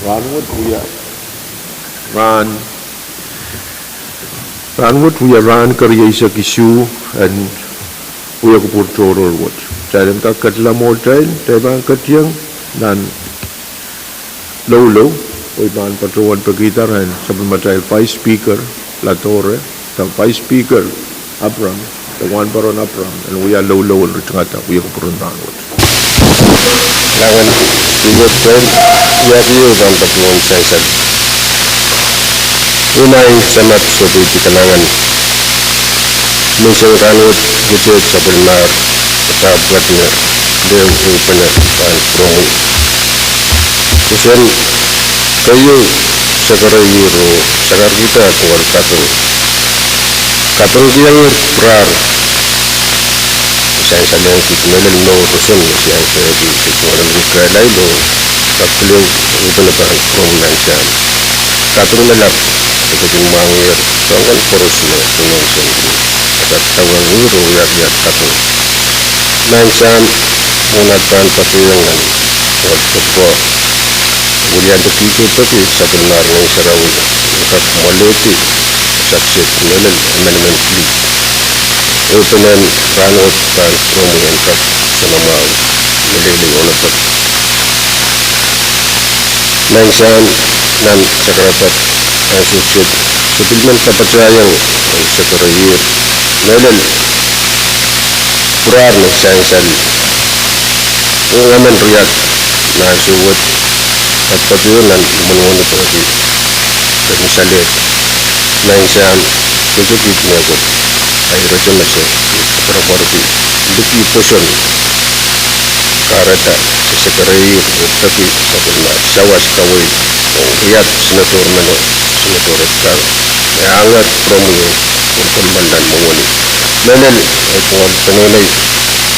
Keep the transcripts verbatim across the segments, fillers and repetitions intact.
Rahn wet wia rahn, rahn wet wia rahn kerieisek isuh en wiekupwur tohrohr wet. Kitail en kak ketla mwohtail, kitail pahn ketiong nan loulou, oh I pahn patohwan pekihda rehn sapwellimatail Vice Speaker Latore, de Vice Speaker Abraham, de Wahnpoaron Abraham, en wia loulou en ritingada wiekupwur en rahn wet. Langen suwed pen, ia keieu pahn patohwan sansal. Ih maing Samat, sohpeidi kalahngan. Menseng rahn wet, wet sapwellimahr, pahn pwedine, de ehu ehupene pahn pwuromwi. Kosonned keieu, sekere iro, sakarkihda tungoal kaping. Kapingkihong irail pwurar. Sansalehng kit mehlel mour roson me se iang sehki, se tungoal me kehlail oh kak pil ehu ehupene pahn pwuromwi Maing Sahm. Kaping me lap, pwe ke kin mwahngiher soahng kan koaros me remain sendri. Kak dawehng iro wiawiahda kaping. Maing Sahm, mwohn at pahn patohiong nan wad pwopwo, wiliandi kihdo peki sapwellimahr Ngehn Sarawi en kak mwalehdi subject mehlel emenemen kihd. Ehupenen rahn wet pahn pwuromwi en kak soanamwahu, meleilei onopada. Maing Sahm, nan sakarada ansou wet, se pil men kapatahiong oh sekere iro mehlel pwurar me sansal ong emen riad nan ansou wet, patopato nan imwen weneu pwehki peki salehd. Maing Sahm, kese kit mehkot, ahi rete me se koapworopworki liki pwoson, kahrehda se sekere iro oh peki sapwellimahr sawas kaweid ong riad senator meno, Senator Edgar, me ahngehr pwuromwi oh kolokol men nan mwomwen. Mehlel, eh, tungoal peneinei,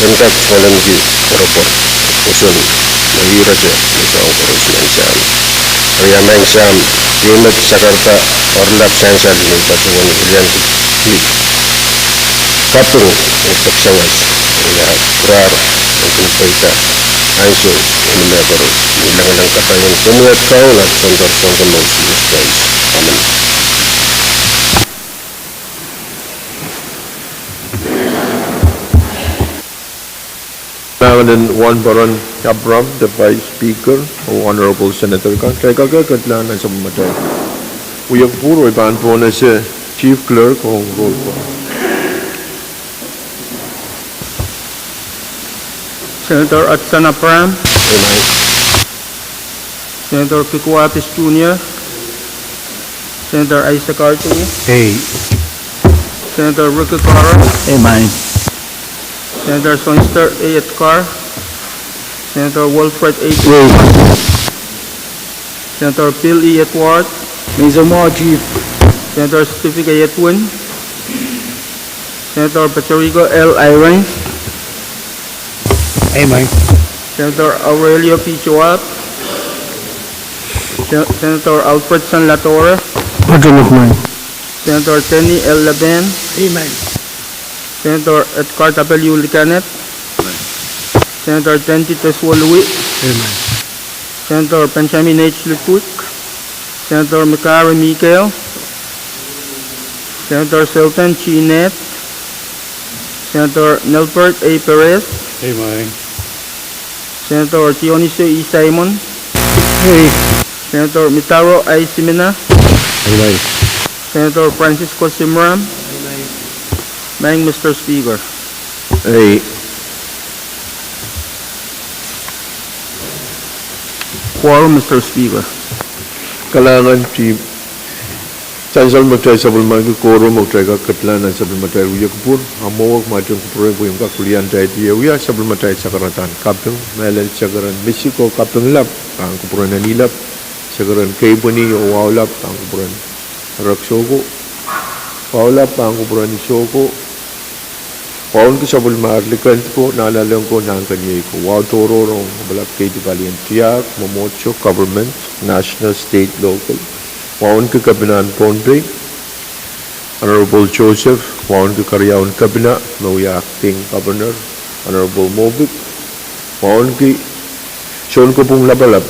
en kak tungoaleniki koapworopwor, pwoson, me ih rete me soahng koaros Maing Sahm. Eri ia Maing Sahm, iei met sakarada oaralap sansal me I patohwan wiliandi kaping oh peki sawas, eri ia pwurar en kin pweida ansou oh ni mehkoaros. I lengileng kapai en komwi at Kaun, nan Soundar Sounkomour Sises Krais. Amen. Nanganen Wahnpoaron Abraham, de Vice Speaker, oh Honorable Senator kan, kitail kak ketla nan sapwellimatail wiekupwur, oh I pahn pwon ese Chief Clerk ong roll call. Senator Hudson Abraham. Amen. Senator Kiko Wampis Junior, Senator Isaac Artu, Ei. Senator Ricky Carl, Ei maing. Senator Soinster A. Edgar, Senator Wilfred A. Ei. Senator Bill E. Edward, Mensomwo Chief. Senator Stephen K. Edwin, Senator Patorico L. Irons, Ei maing. Senator Aurelio P. Joab, Se-, Senator Alfred San Latore, Ei maing. Senator Denny L. Laban, Ei maing. Senator Edgar W. Liganet, Senator Tendai Teswolwi, Ei maing. Senator Benjamin H. Ludwig, Senator McGarry Miguel, Senator Selton G. Ned, Senator Nelbert A. Perez, Ei maing. Senator Dionisio E. Simon, Ei. Senator Mitaro I. Simina, Ei maing. Senator Francisco Simram, Ei maing. Maing Mister Speaker. Ei. Quorum, Mister Speaker. Kalahngan, Chief. Sansal me kitail sapwellimaniki quorum oh kitail kak ketla nan sapwellimatail wiekupwur. Ahmw wehwehki ma kitail kupwurki, pwe I men kak wiliandi wia sapwellimatail sakaradahn kaping, mehlel sekeren misik oh kaping lap, pahn kupwuren Anilap, sekeren keipweni oh wahu lap, pahn kupwuren Ereksoko, wahu lap, pahn kupwuren Isoko, wauneki sapwellimahr Likend ko, Nahnalek ko, Nahnkeniei ko, wahu tohrohr ong Lapalap Keidi, palien tiahk, mwomwohdiso, government, national, state, local. Wauneki Kepinahn Pohnpei, Honorable Joseph, wauneki keriaun Kepina me wia acting governor, Honorable Moffitt, wauneki Sounkopwung Lapalap,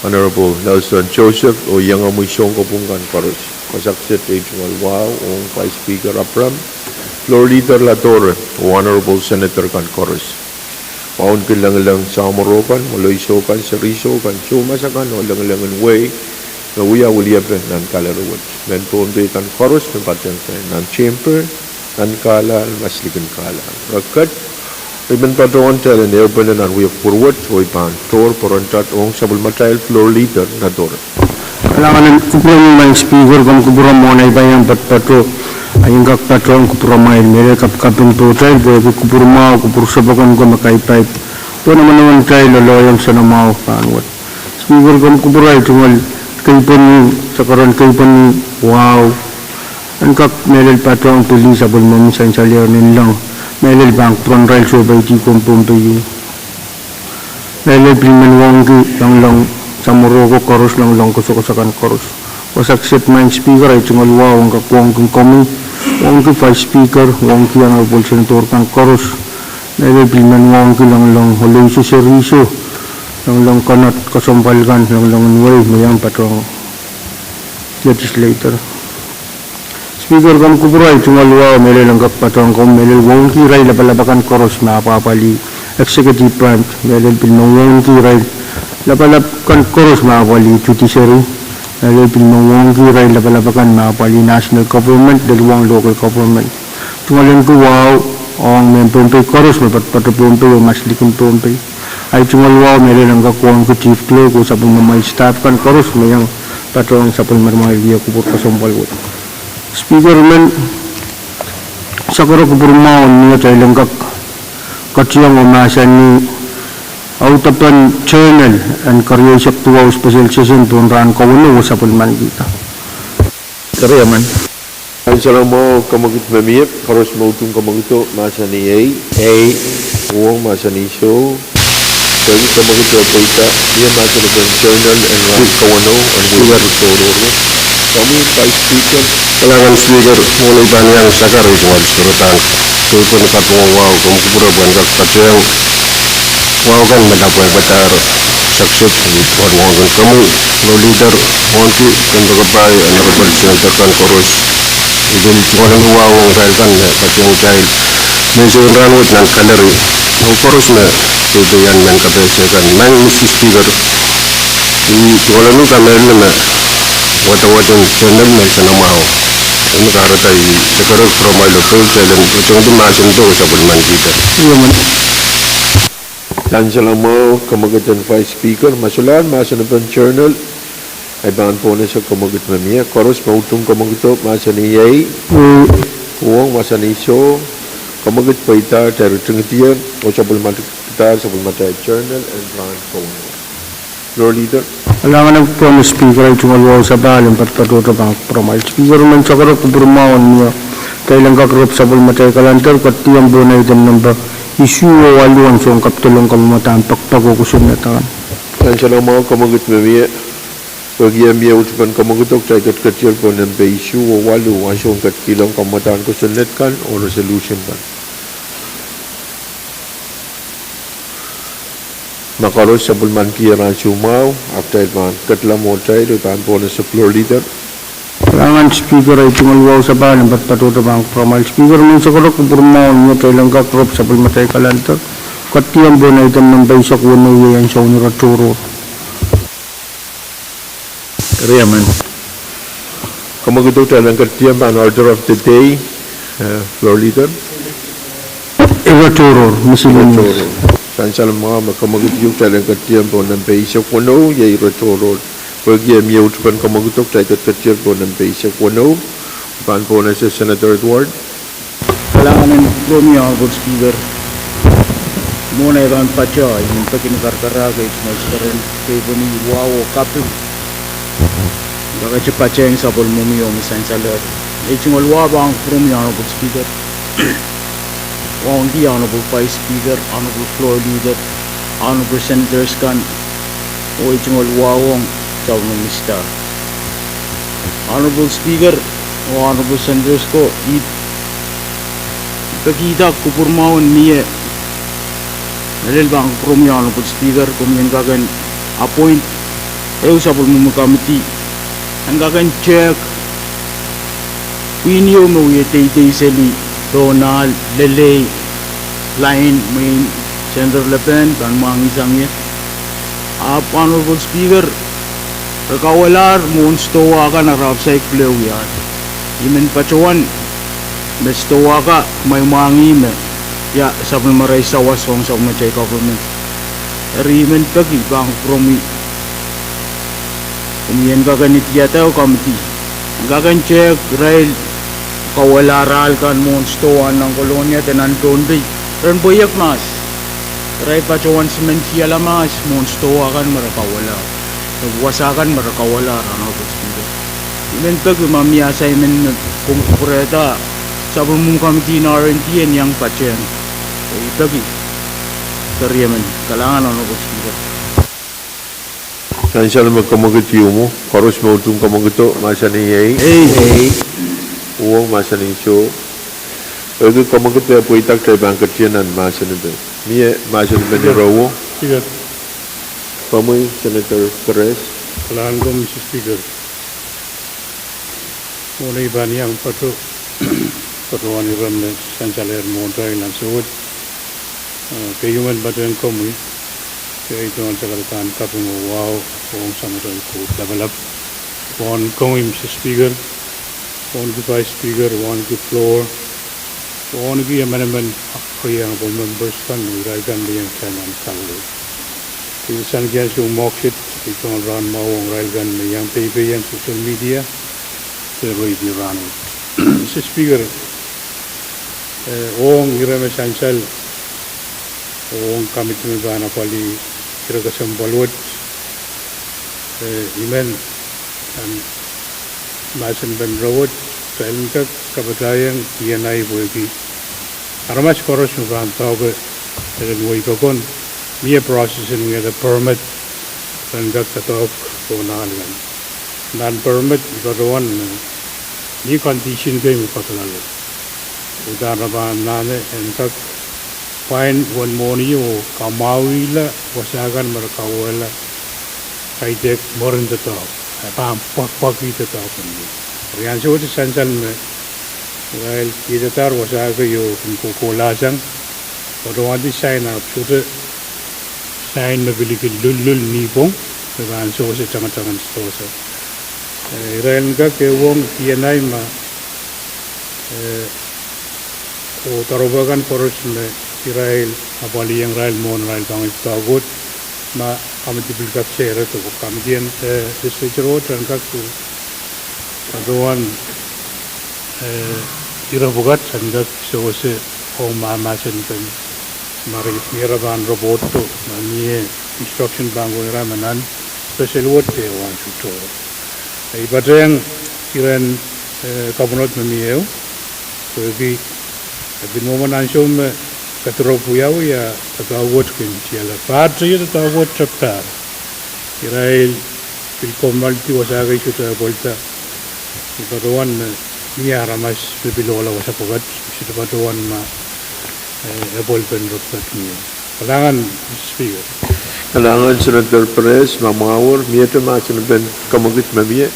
Honorable Nelson Joseph, oh iangahki soun kopwung kan koaros. Koasokoasoia ei tungoal wahu ong Vice Speaker Abraham, Floor Leader Ladore, oh Honorable Senator kan koaros. Wauneki lengileng samworo kan, mwoloi sou kan, seri sou kan, soumas akan, oh lengileng en wehi me wia weliepe nan gallery wet. Mehn Pohnpei kan koaros me patehng nan chamber, nan kahlahn, maslikin kahlahn. Re ket, I men patohwan talen ehu pene nan wia kupwur wet, oh I pahn tohr poarandot ong sapwellimatail Floor Leader Ladore. Kalahngan en kupwuromwi Maing Speaker, komw kupwure mwohn ei pahn iang patopato, a I en kak patohwan kupwuromwail mehlel kapakapin pohtail, pwehki kupwur mwahu, kupwur sapwokon ko me kaipaip, oh nomonomontail loaloiong soanamwahu pahn wet. Speaker, komw kupwure ei tungoal keipweni, sakaradahn keipweni wahu en kak mehlel patohwan pwili sapwellimomwi sansalehr Nanleng, mehlel pahn kupwuren irail sohpeidi komw Pohnpei. Mehlel pil men wauneki loalomw samworo ko koaros, loalomw koasokoasoia kan koaros. Koasokoasoia Maing Speaker, ei tungoal wahu en kak wauneki komwi, wauneki Vice Speaker, wauneki Honorable Senator kan koaros. Mehlel pil men wauneki loalomw olehiso, seri sou, loalomw konehng kesempwal kan, loalomw en wehi me iang patohwan legislator. Speaker, komw kupwure ei tungoal wahu mehlel en kak patohwan komwi, mehlel wauneki irail lapalap akan koaros me apwahpwalih executive branch, mehlel pil men wauneki irail lapalap akan koaros me apwalih judiciary, mehlel pil men wauneki irail lapalap akan me apwalih national government, lel wahu local government. Tungoal wauneki wahu ong mehn Pohnpei koaros me patopato Pohnpei oh maslikin Pohnpei. Ei tungoal wahu mehlel en kak wauneki chief clerk oh sapwellimamwail staff kan koaros me iang patohwan sapwellimamwail wia kupwur kesempwal wet. Speaker, I men sakara kupwur mwahu en mie kitail en kak ketiong oh mahsanih audepen journal en kerieisek duwau special session pohn rahn kaweneu oh sapwellimanikihda. Keriamen. Sansal mwahu, kemwekid me mie, koaros me utung kemwekido mahsanih ei. Ei. Uhwong mahsanih soh. Pwehki kemwekido pweida, mie mahsen en journal en rahn kaweneu en wia tohrohr. Komwi Vice Speaker. Kalahngan Speaker, mwohn ei pahn iang sakar ei tungoal sakaradahn keipweni kaping wahu, komw kupwure pwehn kak patohwan wahu kan me lapwehpadahr. Sakset, wauneki komwi Floor Leader, wauneki kompoakepahi, Honorable Senator kan koaros. I pil tungoal wahu ong irail kan me patohwan kitail menseng rahn wet nan gallery, oh koaros me peipeien mehn kapehse kan. Maing Mister Speaker, I tungoal kamehlele me wadewadek journal me soanamwahu en kahrehda I sakara kupwuramwail oh pil talen utung mahsen doh sapwellimanikihda. Sansal mwahu, kemwekid en Vice Speaker, ma solahr mahsen en journal, ei pahn pohnese kemwekid me mie, koaros me utung kemwekido mahsanih ei. Uhwong mahsanih soh, kemwekid pweida, kitail ritingdier oh sapwellimadahr sapwellimatail journal en rahn kaweneu. Floor Leader. Kalahngan en kupwuromwi Speaker, ei tungoal wahu sapahl en patopato pahn kupwuramwail. Speaker, I men sakara kupwur mwahu en mie kitail en kak rep sapwellimatail calendar, ketidiong pohn item nempe isuh oh waluh en soun kapidolong kamwamadahn pekipek oh kosonned akan. Sansal mwahu, kemwekid me mie, pwehki eh mie utupen kemwekido, kitail ketiket pohn nempe isuh oh waluh en soun ketikihong kamwamadahn kosonned kan oh resolution kan. Ma koaros sapwellimanikier ansou mwahu, a kitail pahn ketla mwohtail, I pahn pohnese Floor Leader. Kalahngan Speaker, ei tungoal wahu sapahl en patopato pahn kupwuramwail. Speaker, I men sakara kupwur mwahu en mie kitail en kak rep sapwellimatail calendar, ketidiong pohn item nempe eisek weneu, iei en soun ire tohrohr. Keriamen. Kemwekido kitail en ketidiong pahn order of the day, eh, Floor Leader. Ire tohrohr, miscellaneous. Sansal mwahu, ma kemwekido kitail en ketidiong pohn nempe eisek weneu, iei ire tohrohr. Pwehki eh mie utupen kemwekido, kitail ketiket pohn nempe eisek weneu. I pahn pohnese Senator Edward. Kalahngan en kupwuromwi Honorable Speaker. Mwohn ei pahn patopato, I men peki ni karakarahk ei tungoal sakaradahn keipweni wahu oh kaping, kakete patehng sapwellimomwi oh me sansalehr. Ei tungoal wahu pahn kupwuromwi Honorable Speaker, wauneki Honorable Vice Speaker, Honorable Floor Leader, Honorable Senators kan, oh ei tungoal wahu ong Governor Mister. Honorable Speaker, oh Honorable Senators ko, I pekihda kupwur mwahu en mie, mehlel pahn kupwuromwi Honorable Speaker, komwi en kak en appoint ehu sapwellimomwi committee en kak en tehk pwihn ieu me wie deidei seli pohn ahl lelei lain mwein Senator Lepen pahn mwahngih sang ie. Ahpw Honorable Speaker, re kauwehlahr mwohn stowa kan, ahpw saik pil wiawi. I men patohwan me stowa kan, kumwail mwahngih me ia sapwellimarail sawas ong sapwellimatail government. Eri I men peki pahn kupwuromwi komwi en kak en idiada committee en kak en tehk irail kauwehlahr ahl kan mwohn stowa nan Kolonia de nan Pohnpei. Ren pwehiek mahs. Irail patohwan simendihala mahs mwohn stowa kan me re kauwehlahr, de wasa kan me re kauwehlahr, Honorable Speaker. I men peki ma mie assignment me pwung kupwurehda sapwellimomwi committee en R and D en iang patehng. I peki. Keriemen. Kalahngan, Honorable Speaker. Sansal me kemwekid ieu mwo, koaros me utung kemwekido mahsanih ei. Uhwong mahsanih soh. Pwehki kemwekid eh pweida, kitail pahn ketin nan mahsen en pei. Mie mahsen en pei ni rowo. Komwi Senator Perez. Kalahngan komwi Mister Speaker. Mwohn ei pahn iang patohwan ire me sansalehr mwohntail nan ansou wet, keieu men patehng komwi, kei tungoal sakaradahn kaping oh wahu ong Samatail Koht Lapalap. Wauneki komwi Mister Speaker, wauneki Vice Speaker, wauneki floor, wauneki emenemen riang pwe members kan, irail kan me iang kitail nan kaweid. Kei sang ansou mwohk set, kei tungoal rahn mwahu ong irail kan me iang peipeien social media de radio rahnwet. Mister Speaker, ong ire me sansal ong committee me pahn apwalih ire kesempwal wet, I men, nan mahsen en pei ni rowo, kitail en kak kapatahieng D N I pwehki aramas koaros me pahn doake elen wehi pokon, mie process en wiahda permit pahn kak doadoahk pohn ahl kan. Nan permit I patohwan me mie condition kei me patohwan loale. Uhdahn re pahn anahne en kak pwain uwen mwohni oh kamwahwihla wasa kan me re kauwehla kaidehk mwurin doadoahk, e pahn pwakpwakih doadoahk en ie. Eri ansou wet sansal me irail iedadahr wasa kei oh kin kohkohlahsang, patohwandi sign, ahpw sohte sign me pil liki lullul nipwong me pahn sewese tangatang en sewese. Irail en kak ehuong D N I ma oh doaropwe kan koaros me irail apwaliheng irail mwohn irail pahn doadoahk wet, ma committee pil kak sehre, de committee en legislature wet en kak patohwan ire pwukat en kak sewese ong mahmahsen kan, ma re, mie re pahn report, ma mie instruction pahn kohla me nan special wet de wahn suhto. I patehng iren kapwunod me mie ehu, pwehki e pil mwomwen ansou me kadirepw wiawi a doadoahk wet kin tiala. Pahteio doadoahk wet tepdahr, irail pil kommoaldi wasa kei sohte epwelda. I patohwan me mie aramas me pil ohla wasa pwukat, sohte patohwan ma epwelpen re pwukat mie. Kalahngan Speaker. Kalahngan Senator Perez, ma mwahu mie te mahsen en pei ni kemwekid me mie.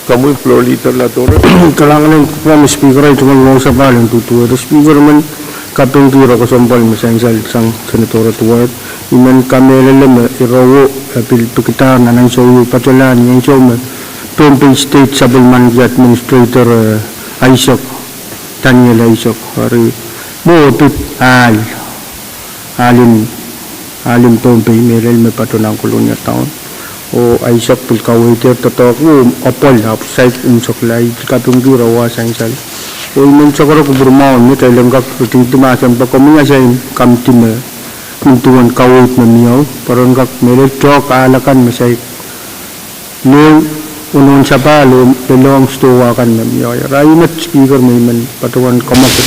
Komwi Floor Leader Latore. Kalahngan en kupwuromwi Speaker, ei tungoal wahu sapahl en duduwehte Speaker men kapingki ire kesempwal me sansal sang Senator Duart. I men kamehlele me ire wet e pil pwukidahr nan ansou ieu patohlahng ni ansou me Pohnpei State Sapwellimaniki Administrator Isaac, Daniel Isaac, eri mwo e pid ahl, ahlen, ahlen Pohnpei mehlel me patoh nan Kolonia Town. Oh Isaac pil kaweidehr doadoahk oh apwal ahpw saik unsekla, I pil kapingki ire wet sansal. Oh I men sakara kupwur mwahu me kitail en kak ritingdi mahsen pwe komwi asain committee me nin duwen kaweid me mie, pwe ren kak mehlel doadoahk ahl akan me saik lelohng, oh nohn sapahl oh lelohng stowa kan me mie. Eri met Speaker me I men patohwan kemwekid.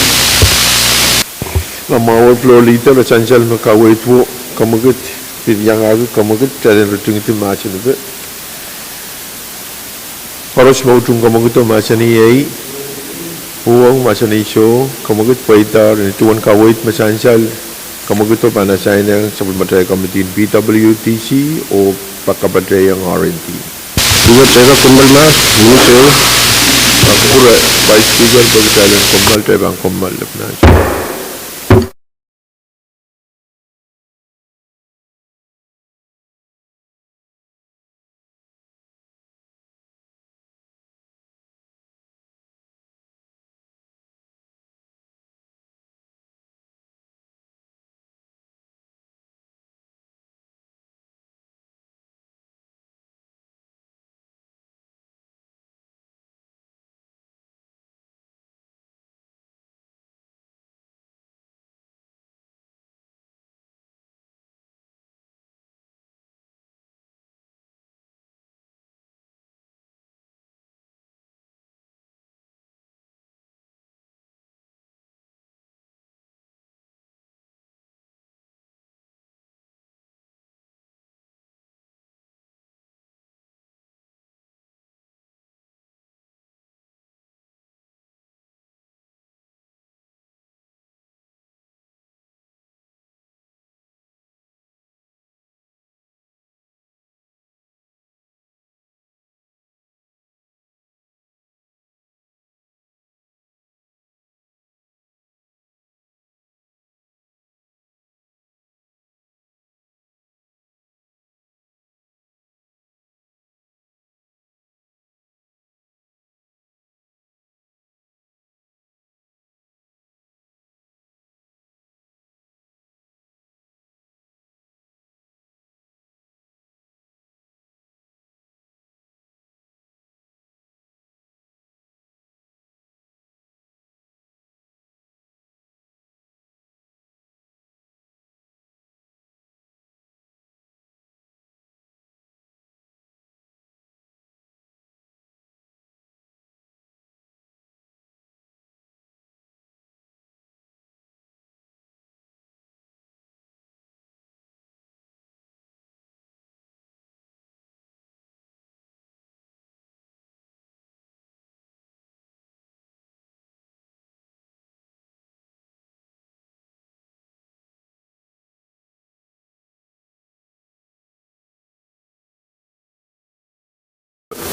Ma mwahu Floor Leader, sansal me kaweid wo kemwekid, pil iangahki kemwekid, kitail en ritingdi mahsen en pei. Koaros me utung kemwekido mahsanih ei, uhwong mahsanih soh, kemwekid pweidahr ni duwen kaweid me sansal Kamwakido pahn asainehng sapwellimatail komidi en P W D C oh pahn kapatahiong R and D. Iwe teka kommoal ma, minit ehu. Pahn kupwure Vice Speaker pwe kitail en kommoal, kitail pahn kommoal lepnaht.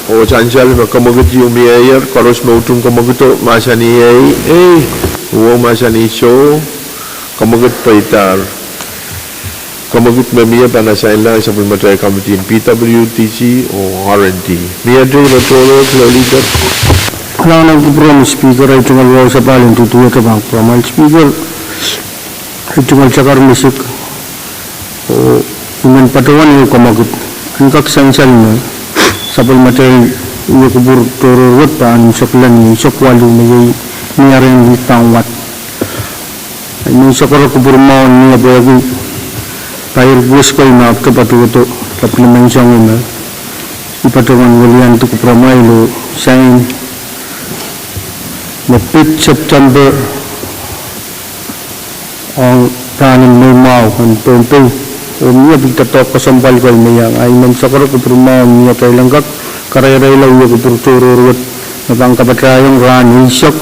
Oh sansal me kamwakid ieu mieier, koaros me utung kamwakido mahsanih ehi, ehi, uwen mahsanih soh, kamwakid peidahr. Kamwakid me mie pahn asainlahng sapwellimatail komidi en P W D C oh R and D. Mie tei me tohrohr, Leader. Kalahngan oh kupwure Speaker, ei tungoal wahu sapahl en duduwehte pahn kupwuramwail Speaker, ei tungoal takar misik, oh I men patohwan ehu kamwakid en kak sansal me sapwellimatail wia kupwur tohrohr wet pahn imwisekla ni eisek waluh me iei ni aren wihk pahn wad. I men sokoro kupwur mwahu en mie pwehki pair wes kei me ahpwte patohdo sapwellimen song me I patohwan weliandi kupwuramwail oh sain me pid September ong rahn en Mei mwahu en Pohnpei, oh mie pil doadoahk kesempwal kei me iang. I men sokoro kupwur mwahu en mie kitail en kak kareireila wia kupwur tohrohr wet me pahn kapatahiong rahn eisek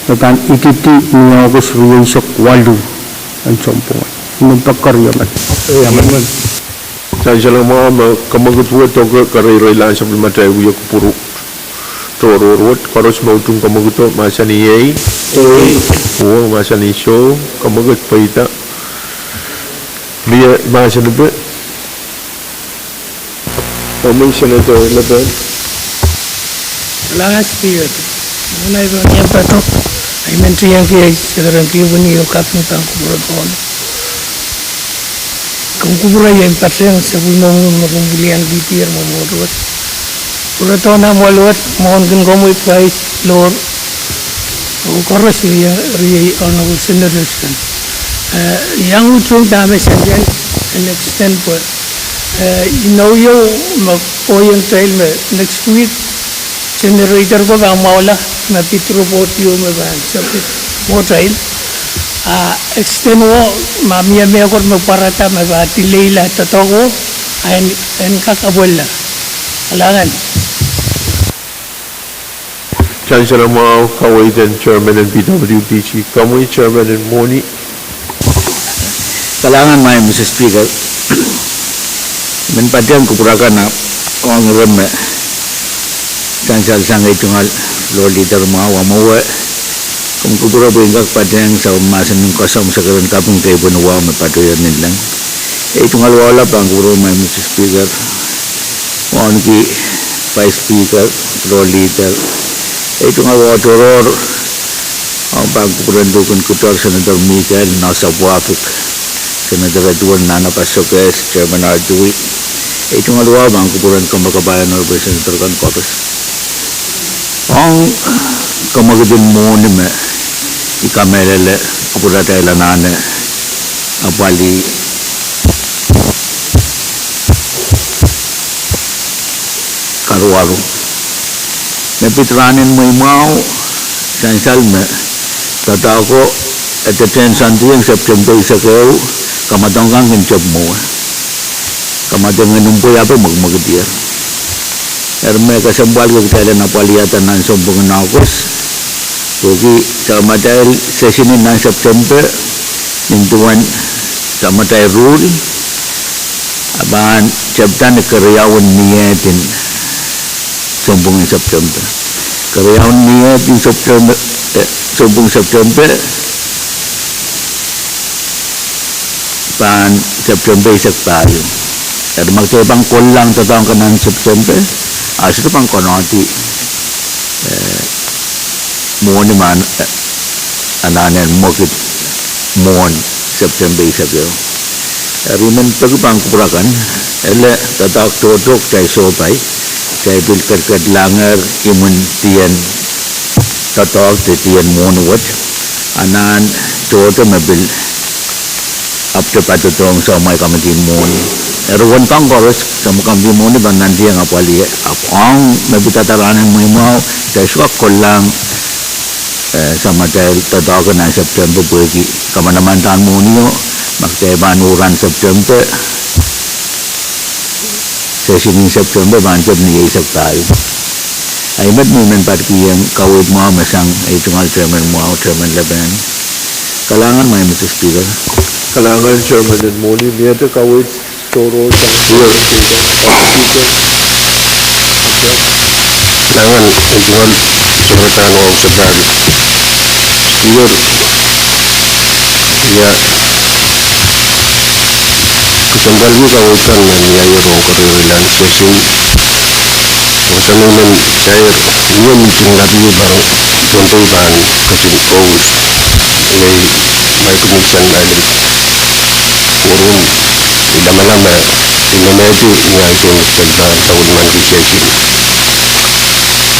me pahn ididi ni August rieisek waluh en sounpwong. I men pekeriong. Sansal mwahu me kamwakid wet doke kareireilahng sapwellimatail wia kupwur tohrohr wet, koaros me utung kamwakido mahsanih ehi, uwen mahsanih soh, kamwakid peidahr. Mie mahsen epe, omwi Senator Lepen. Kalahngan Speaker, nan ahi pahn iang padahk, I men iang kihong sekeren kihwini oh kaping pahn kupwure pohn. Komw kupwure iei patehng sapwellimomwi me komw wiliandi dier me mwohd wet. Kupwuredo nan mwoahl wet, mwohnkin komwi Vice Speaker, oh koaros riei, riei Honorable Senators kan. Eh, iang utung dahme sansal en extend pwe, eh, inou ieu me kohieng kitail me next week generator ko pahn mwahula me pid report ieu me pahn submit mwohtail. Ah, extend wo ma mie mehkot me pwarada me pahn delay-la doadoahk wo, en, en kak apwalala. Kalahngan. Sansal mwahu, kaweid en Chairman en P W D C, komwi Chairman en Mwohni. Kalahngan maing Mister Speaker, I men patehng kupwur akan ong ire me sansal sang ei tungoal floor leader mwahu, ahpw e, komw kupwure pwe I en kak patehng sapwellimomwi mahsen en koasoandi keren kaping kei pwe ni wahu me patohier ni leng. Ei tungoal wahu lap pahn kupwure maing Mister Speaker, wauneki Vice Speaker, floor leader, ei tungoal wahu tohrohr, ong pahn kupwuren Lukun Kutor, Senator Mikael, Nosapwahpik, Senator Edwin, Nana Pasokes, Chairman Artui, ei tungoal wahu pahn kupwuren kompoakepahn Honorable Senator kan koaros. Ong komwekid en mwohni me I kamehlele kupwuratail anahne apwalih karuwaru. Me pid rahnen mweimwahu, sansal me doadoahko e tetehn soandiong September eisek ehu, kamwadong kan kin tep mwowe. Kamwadong en mpwei ape mwekimwekidier. Eri me kesempwalki kitail en apwalihada nan sounpwong en August, pwehki samatail session nan September, nin duwen samatail ruhl, a pahn tepda ni keriaun niehd en sounpwong en September. Keriaun niehd en September, eh, sounpwong en September, pahn September eisek pahieu. Eri ma kitail pahn kohlahng doadoahk kan nan September, a sohte pahn konehdi, eh, mwohni me, eh, anahnen mwekid mwohn September eisek ehu. Eri I men peki pahn kupwur akan, ele doadoahk tohto kitail sohpai, kitail pil kedkedilengehr imwin dien doadoahk de dien mwohni wet, anahn tohto me pil ahpwte patohdohng soumwahu kamidi mwohni. Eri wen kan koaros, soumwahu kamidi mwohni pahn nantihong apwalih, ahpw ong me pid rahnen mweimwahu, kitail sohte kak kohlahng, eh, samatail doadoahk nan September pwehki kamanamandan mwohnio, ma kitail pahn uhran September, session en September pahn tep ni eisek pahieu. Ahi met me I men patkihong kaweid mwahu me sang ei tungoal chairman mwahu, Chairman Lepen. Kalahngan maing Mister Speaker. Kalahngan chairman en mwohni, miehte kaweid tohrohr sang Speaker. Kalahngan ei tungoal Speaker, Speaker, ia kesempwalki kaweid kan me mie rong kerenieng session. Koasoandi men sair, mie meeting lapi pahn Pohnpei pahn ketin host, ngehi High Commission Island Forum, I lamalam me I mehmehdi ni ansou me kitail pahn sapwellimanki session.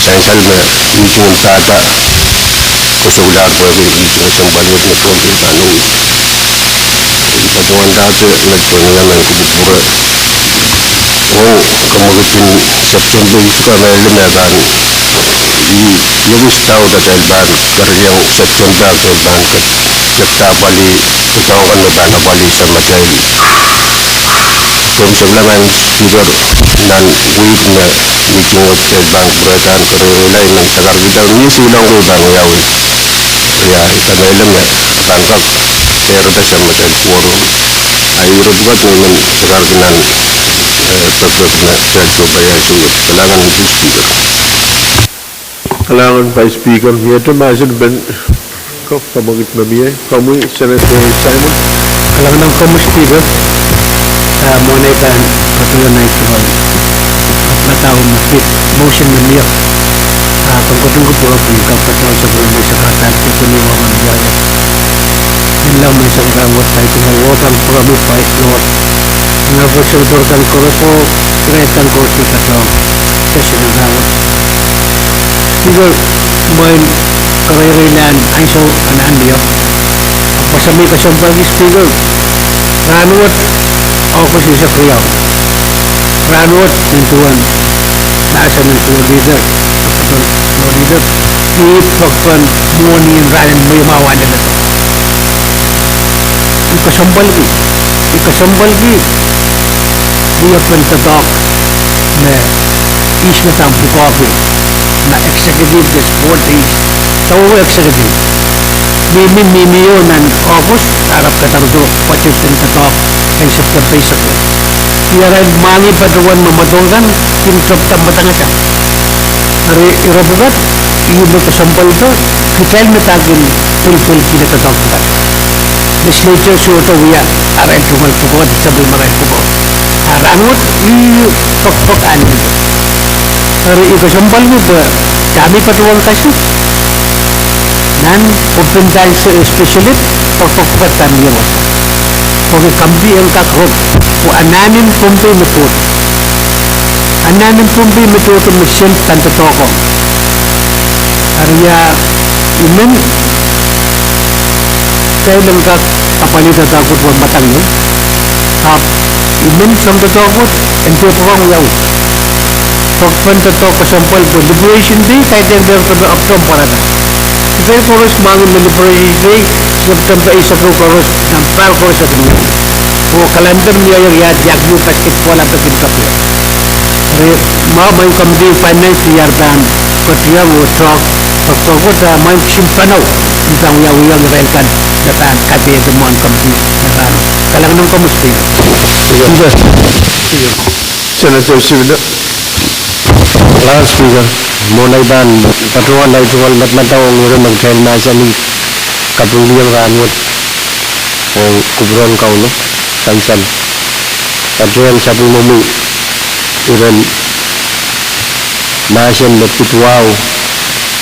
Sansal me meeting en pahpa kosoulahr pwehki meeting kesempwal wet me Pohnpei pahn host. I patohwandahte me tohn wia men kupwure ong komwekid en September, I sohte kamehlele me pahn, I, I ekis doubt atail pahn kerenieng September, atail pahn ke- tepda apwalih, doadoahk kan me pahn apwalih samatail. Komw sapwellimen Speaker, nan wihk me meeting wet kitail pahn kupwurehda kerenieng, I men sakarkihda, mie Shillong kei pahn wiawi. Ia, I kamehlele me pahn kak dehr epwe samatail quorum. Ahi ire pwukat me I men sakarki nan, eh, pekpek me kitail sohpeiong isuh. Kalahngan Mister Speaker. Kalahngan Vice Speaker, miehte mahsen pen komw, komwekid me mie, komwi Senator Simon. Kalahngan ong komwi Speaker, ah, mwohn ei pahn patohwan ahi tungoal, ah, padahk me pid motion me mie, ah, komw ketin kupwure pwe I kak patohwan sapwellime sakarada pwe ni wahu me mie. Inla me sakarada wet, ahi tungoal wahu pahn kupwuromwi Vice Lord, Honorable Senator kan koaros oh kired kan koaros me patohwan session en rahnwet. Speaker, mwein kareireilahn ansou anahn mie, ahpw wasa me I kesempwalki Speaker, rahnwet August eisek riau. Rahnwet nin duwen mahsen en Floor Leader, Floor Leader, ih pokpen mwohni en rahnen mweimwahu en leledo. I kesempwalki, I kesempwalki wiepen doadoahk me ihs me pahn pwukoahki nan executive de sport ihs, sawehwe executive. Mihmi, mihmi oh nan August, ahpw kadarodo pwoatet en doadoahk en September eisek ehu. Ih arail mwahngih patohwan me mwadong kan, kin tepda mwadangete. Eri ire pwukat, ih me kesempwaldo, kitail me pahn kin pwilpwilkihla doadoahk pwukat. Legislature sohte wia arail tungoal pwukoa, sapwellimarail pwukoa. A rahnwet, ih pokpok anahne. Eri ih kesempwal me pwe dahme patohwan kasik nan Pohnpei, especially pokpok pwukat pahn wia wasa. Pwehki kamidi en kak rop, pwe anahnen Pohnpei me tohto. Anahnen Pohnpei me tohto me sent pahn doadoahk ong. Eri ia, I men, kitail en kak apwalih doadoahk wet wen mwadang ieu. Ahpw I men soang doadoahk wet, en pil pwurehng wiawi. Pwehki pahn doadoahk kesempwal pwe Liberation Day, kaidehn dehr pahn October pwarada. Kitail koaros mwahngih me Liberation Day, September eisek ehu koaros, nan pahr koaros e kin wiawi. Oh calendar mie iang iahd iang iu basketball ahpw e kin kapwa. Eri mwahu mwein kamidi finance iar pahn ketiong oh talk, talk, talk, ah, mwein kisin panau, I pahn wiawihong irail kan me pahn kadehde mwohn kamidi me pahn. Kalahngan en komwi Speaker. Senator Sivilo. Kalahngan Speaker, mwohn ei pahn patohwan ei tungoal madamadau ong ire me kitail mahsanih kapingkihong rahnwet ong kupwuren Kauno, sansal. Patehng sapwellimomwi iren mahsen me pid wahu,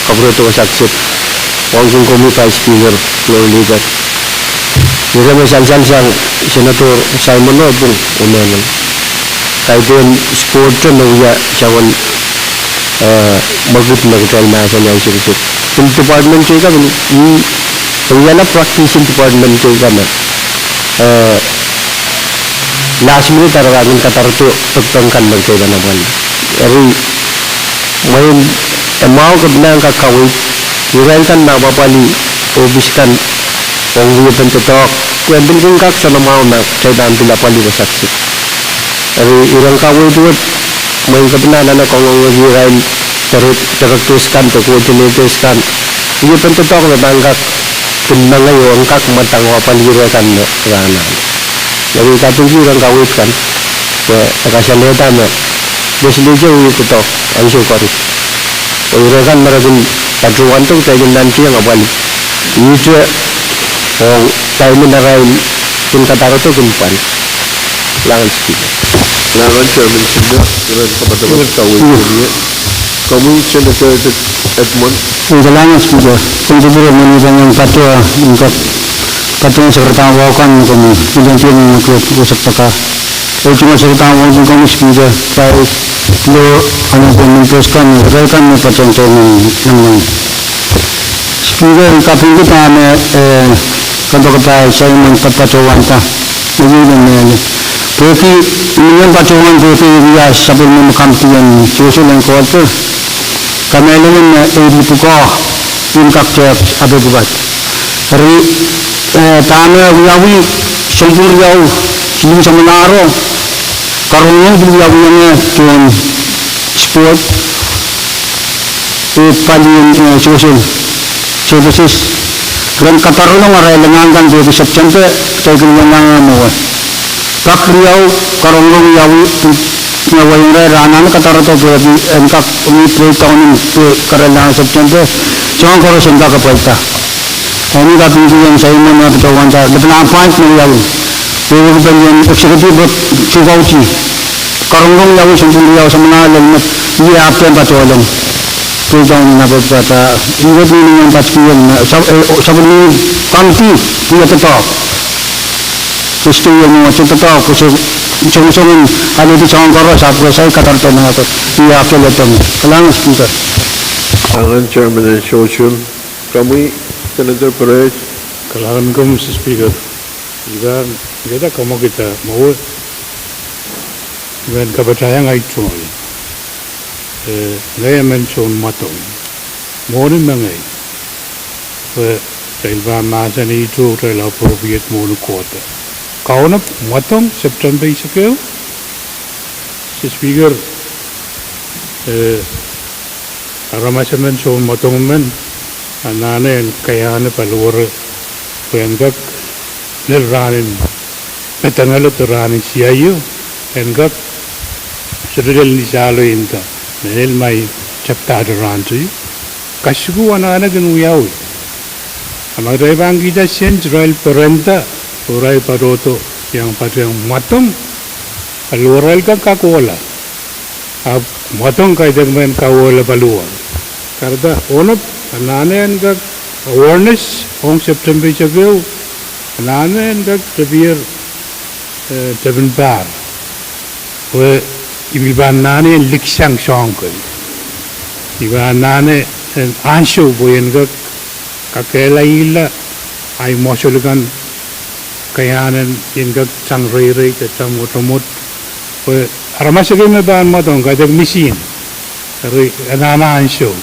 kapwuredo wasa kiset, wauneki komwi Vice Speaker, Floor Leader. Ire me sansal sang Senator Simon oh pwung oh mehmen. Kaidehn sport me wia soangen, eh, mwekid me kitail mahsanih ansou kiset. Pil department teikan, mm, wiahla practice en department teikan. Eh, last minute ara kak kin kadarodo pekipek kan me kitail pahn apwalih. Eri, mwein, e mwahu kepina en kak kaweid, irail kan me apwalih ohpis kan ong wiepen doadoahk, pwe en pil kin kak soanamwahu me kitail pahn pil apwalih wasa kiset. Eri, iren kaweid wet, mwein kepina anahne kangoangehki irail direc-, directors kan de coordinators kan, wiepen doadoahk me pahn kak kin mengei oh en kak mwadang oh apwalih ire kan me re anahne. Eri kapingki iren kaweid kan, pwe e kasalehda me legislature wie doadoahk ansou koaros. Oh ire kan me re kin patohwando, kitail kin nantihong apwalih. Ihte ong time en arail kin kadarodo kin pwand. Kalahngan Speaker. Kalahngan Chairman Senior, iren kamadamad kaweid. Komwi Senator Edmund. Kalahngan Speaker, komw sohte pwurehng mwein I pahn patohwan, I pahn patohwan sekadahn wahu kan me komwi, I pahn pil nda me komwi wasa pahn kak. Ei tungoal sekadahn wahu ong komwi Speaker, Vice, Floor, Honorable Members kan, irail kan me patohwan tohneng nan Speaker, I kapingki dahme, eh, kompoakepahi Simon patohwanda. Mie ih me mehla. Pwehki, I men patohwan pwehki wia sapwellime kamidi en sewesewel en kohdo. Kamehlele me ei pwukoa, en kak tehk ape pwukat. Eri, eh, dahme wiawi, sounpwong riau, siluh samwalahro, karonge pil wiawi ong tohn sport. Oh pali en, eh, social services. Ren kadarodohng arail leng kan pwehki September, kitail kin leng kan mwowe. Pak riau, karongorong wiawi, pil wiawi ong irail, re anahne kadarodo pwehki en kak mih breakdown en pwe kerel nan September, soahng koaros en kak apwalda. Eri I kapingkihong Simon me patohwanda, lepin appointment wiawi. Pwe wehwehki pali en executive wet tuhkauti. Karongorong wiawi sounpwong riau samwalahro lel met, I ahpw pahn patohlong. Pwe I kaunop pahn pahn, I wet ni nen patkihong, eh, sap-, eh, sapwellime kamidi, I doadoahk. Pwe sohte wia mwo, I doadoahk, pwe soh, songosong en alehdi soahng koaros ahpw kak kadarodo nan ape, I ahpw pahn patohlong. Kalahngan Speaker. Kalahngan Chairman en Sewesewel. Komwi Senator Perez. Kalahngan komwi Mister Speaker. I pahn, I kak kamwekida mwowe. I men kapatahiong ei tungoal. Eh, ngehi emen soun mwadong. Mwohni mengei. Pwe kitail pahn mahsanihdo kitail appropriate mwohni kohdo. Kaunop mwadong September eisek ehu. Mister Speaker, eh, aramas emen soun mwadong men, anahne en kaiahne paliwere Pwe en kak lel rahnen, pedengala de rahnen siaio, en kak sohte lel ni sahlo nda, me lel ma I tepdahte rahn teio, kasukuhl anahne kin wiawi. A ma kitail pahn kihda sent, irail perenda, oh irail patohdo, iang patohdo mwadong, paliwarail kan kak kohla. Ahpw mwadong kaidehk men kaweila paliwar. Kahrehda onop, anahne en kak awareness ong September eisek ehu, anahne en kak tepier, eh, tepin pahr. Pwe I pil pahn anahne en liksang soahng kei. I pahn anahne en ansou pwe en kak kakehlailda ahi mwosol kan, kaiahnen en kak sang reirei de sang mwotomwot. Pwe aramas ekei me pahn mwadong kaidehk misihn. Eri anahne ansou.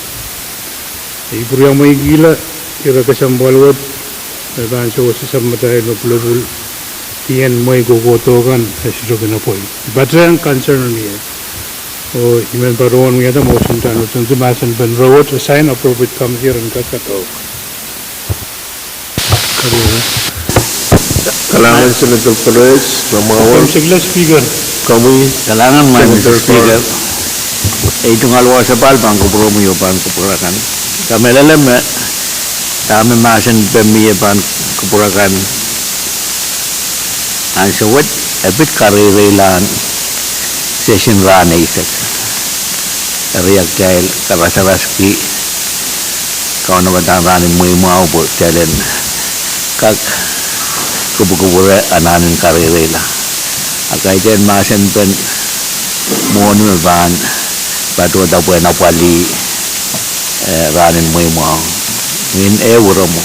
I pwuriamweikihla ire kesempwal wet me pahn sewese sapwmatail me pwulopwul, kien mwehi kohkohdo kan e sohte kin epwei. I patehng concern ie. Oh I men patohwan wiahda motion en tongohdi mahsen pen rewet, assign appropriate committee en kak doadoahk. Kalahngan Senator Perez, Lamwawa. Komw sekila Speaker. Komwi. Kalahngan Madam Senator Speaker. Ei tungoal wasa pahn kupwuromwi oh pahn kupwur akan. Kamehlele me dahme mahsen pen mie pahn kupwur akan ansou wet, e pid kareireilahn session rahn eisek. Eri kitail karasaraski kaunopadahr rahn en mweimwahu pwe kitail en kak kupwukupwure anahnen kareireila. A kaidehn mahsen pen mwohni me pahn patohda pwehn apwalih, eh, rahn en mweimwahu. Mihn ehu ire mwo.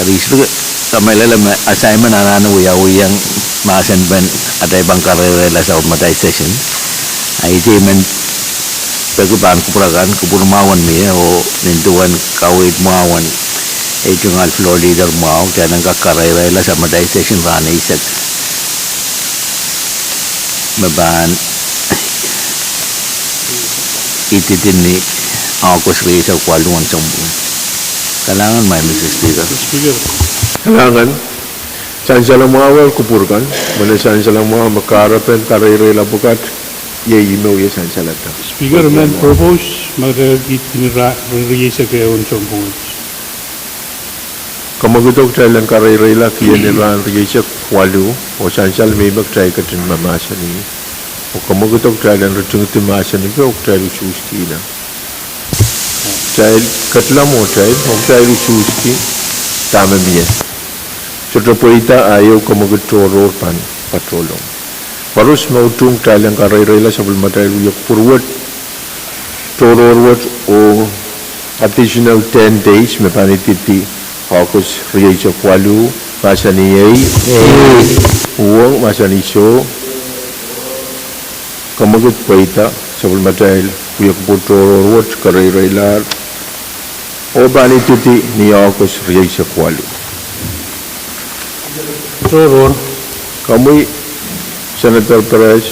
Eri I sohte kamehlele me assignment anahne wiawiong mahsen pen atail pahn kareireila sapwellimatail session. A I dehr men peki pahn kupwur akan, kupwur mwahu en mie oh nin duwen kaweid mwahu en ei tungoal floor leader mwahu, kitail en kak kareireila sapwellimatail session rahn eisek me pahn ididi ni August rieisek waluh en sounpwong. Kalahngan Madam Speaker. Kalahngan. Sansal mwahu, kupwur kan, mehn sansal mwahu me kahrepen kareireila pwukat, iei me wia sansalada. Speaker, I men propose me kitail ididi ni rahn rieisek ehu en sounpwong. Kamwekid o kitail en kareireila kien ni rahn rieisek waluh, oh sansal me I me kitail ketin mahmahsanih. Oh kamwekid o kitail en ritingidi mahsen ipe oh kitail usuhskihla. Kitail ketilong oh kitail, oh kitail usuhski dahme mie. Sohte pweida, a ieu kamwekid tohrohr pahn patohlong. Koaros me utung kitail en kareireila sapwellimatail wia kupwur wet, tohrohr wet oh additional ten days me pahn ididi August rieisek waluh, mahsanih iei, uhwong, mahsanih soh, kamwekid pweida sapwellimatail wia kupwur tohrohr wet kareireilahr, oh pahn ididi ni August rieisek waluh. Tohrohr. Komwi, Senator Perez.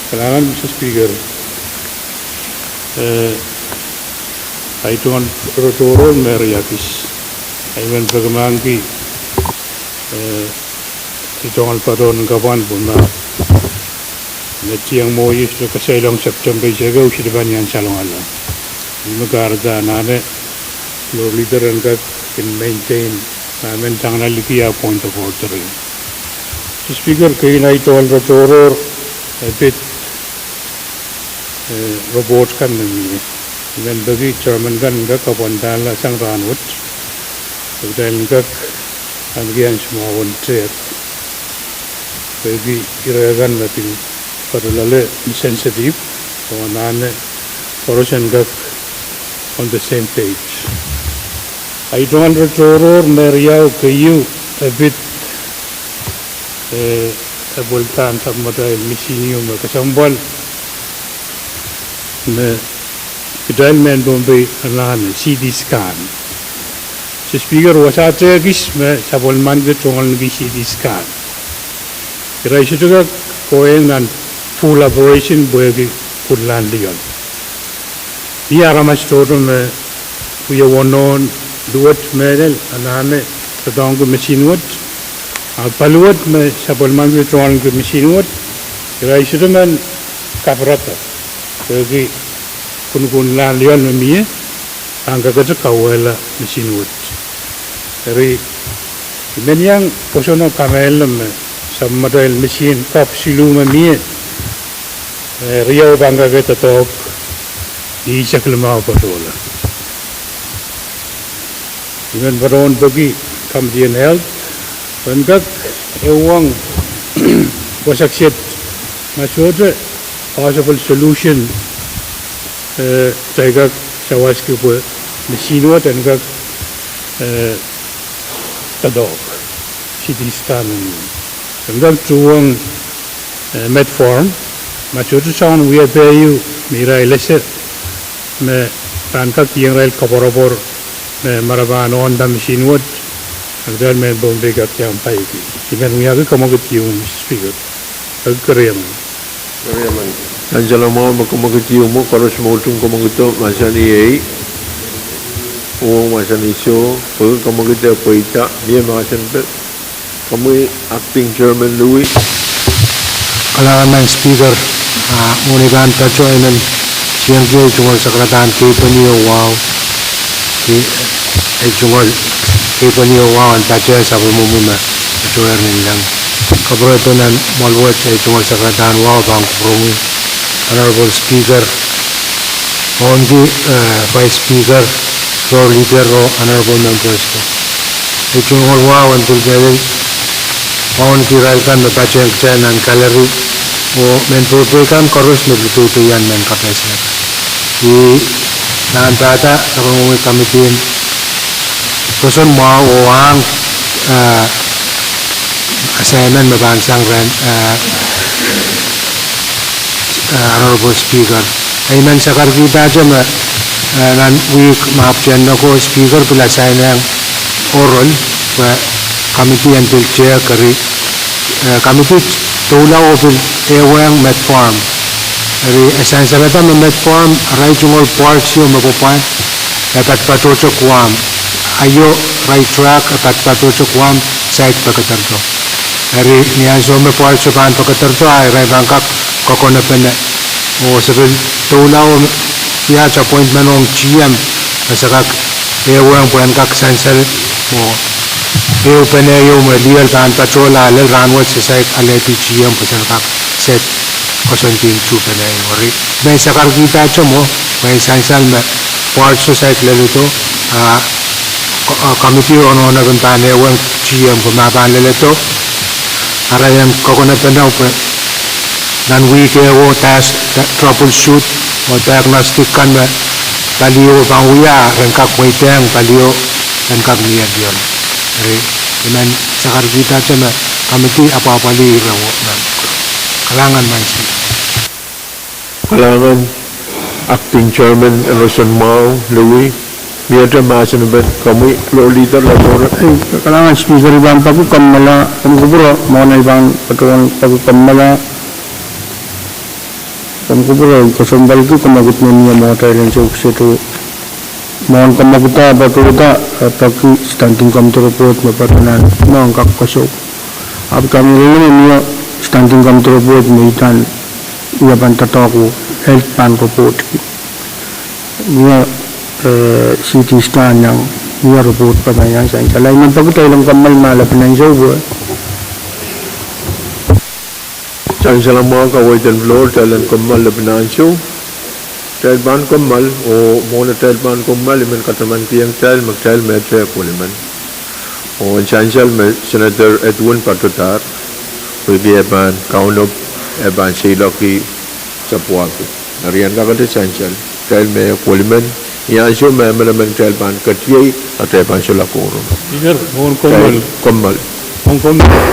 Kalahngan Mister Speaker. Eh, ahi tungoal tohrohr me riakis. Ahi men peki mahkki, eh, ahi tungoal patohwan kapwan pwe ma me tieng mwohn ies me kasalongala September eisek ehu, sohte pahn iang salongala. Ih me kahrehda anahne floor leader en kak kin maintain, ma men tangaliki ah point of order. Mister Speaker, keieun ahi tungoal tohrohr e pid, eh, report kan me mie. I men peki chairman kan en kak kapwandahla sang rahnwet, pwe kitail en kak ahneki ansou mwahu en tehk, pwehki ire kan me pil patoh loale ni sensitive, oh anahne koaros en kak on the same page. Ahi tungoal tohrohr me riau, keieu, e pid, eh, e pwildahn sapwellimatail misihn ieu me kesempwal me kitail mehn Pohnpei anahne, C T scan. Mister Speaker, wasa tehkis me sapwellimanki tungoal ahniki C T scan. Irail sohte kak kohieng nan full operation pwehki pwuhlahn lioal. Ni aramas tohto me wia wonohn luwet mehlel anahne doadoahngki machine wet. A paliwet me sapwellimomwi doadoahngki machine wet, irail sohte men kapirada pwehki kunkunlahn lioal me mie, pahn kakete kauwehla machine wet. Eri, I men iang pwoson oh kamehlele me sapwellimatail machine kapw siluh me mie, eh, riau pahn kak doadoahk, ihs sak limau patohla. I men patohwan peki Committee on Health pwe en kak ehuong wasa kiset ma sohte possible solution, eh, kitail kak sawaski pwe machine wet en kak, eh, doadoahk, C T scan en kak tuhwong, eh, Medform, ma sohte soangen wiepe ieu me irail ese me pahn kak iang irail koapworopwor me re pahn ohnda machine wet, a kitail mehn Pohnpei kak iang paieki. I men wiahki kamwekid ieu, Mister Speaker. Kak keriemen. Ansou mwahu me kamwekid ieu mwo, koaros me utung kamwekid o mahsanih ei, oh mahsanih soh, pwe kamwekid e pweida, mie mahsen pil. Komwi Acting Chairman Louis. Kalahngan Speaker, a, mwohn ei pahn patoh I men sienki ei tungoal sakarada en keipweni oh wahu. Ei, ei tungoal keipweni oh wahu en patoh sapwellimomwi me patohwer nin leng. Kapwuredo nan mwoal wet ei tungoal sakarada en wahu pahn kupwuromwi, Honorable Speaker, Mohnki, eh, Vice Speaker, Floor Leader oh Honorable Members. Ei tungoal wahu en pil mehlel, mohnki irail kan me patehng kitail nan gallery, oh mehn Pohnpei kan koaros me pil doudouian mehn kapehse. I pahn pahda sapwellimomwi committee en pwoson mwahu oh ahng, eh, assignment me pahn sang rehn, eh, eh, Honorable Speaker. I men sakarkihda me, eh, nan wihk me ahpwtehn ko Speaker pil assign-ehng oral, pwe committee en pil tehk eri, eh, committee doula oh pil ehuong Medform. Eri e sansalada me Medform, irail tungoal parts ieu me pwopwa, e patopato te Guam. Aio, irail track, e patopato te Guam, saik pekederdo. Eri ni ansou me parts o pahn pekederdo, a irail pahn kak kokonepene. Oh se pil doula oh wia appointment ong T M, me se kak ehuong pwe en kak sansal, oh ehupene ieu me lioal pahn patohla, lel rahnwet se saik alehdi T M pwe sen kak set koasoandi tuhpene ieu. Eri I men sakarkihda te mwo, pwe en sansal me parts o saik leledo, a, ko-, a, committee o nohnopen pahn ehuong T M pwe ma pahn leledo, arail en kokonepene pwe nan wihk ehu o, test, ta-, troubleshoot, oh diagnostic kan me palio pahn wia, ren kak mweidehng palio en kak mie lioal. Eri, I men sakarkihda te me committee apwapwalih ire o men. Kalahngan Speaker. Kalahngan Acting Chairman Emerson Mwahu Louis, miehte mahsen en pwon komwi Floor Leader Lamora. Ei, kalahngan Speaker, I pahn peki kommoala, komw kupwure mwohn ei pahn patohwan peki kommoala, komw kupwure kesempwalki kamwekid me mie mwohtail ansou kiset o. Mwohn kamwekid ah patohda, eh, peki Standing Committee report me patohda nan, mwohn kak kesempwal. Ahpw I kamehlele me mie Standing Committee report me I pahn, I pahn doadoahk oh health pahn report. Mie, eh, C T scan iang, mie report pahn iang sansal. I men peki kitail en kommoal me lepin ansou pwe. Sansal mwahu, kaweid en Floor, kitail en kommoal lepin ansou. Kitail pahn kommoal, oh mwohn atail pahn kommoal, I men katamankiong kitail me kitail mehte kohla men. Oh en sansal me Senator Edwin patohdahr, pwehki e pahn kaunop, e pahn seiloak sapwuki. Eri en kakete sansal, kitail me kohla men, ni ansou me emenemen kitail pahn ketiei, atail pahn solahr kohrong. Speaker, mwohn kommoal. Kommoal. Mwohn kommoal.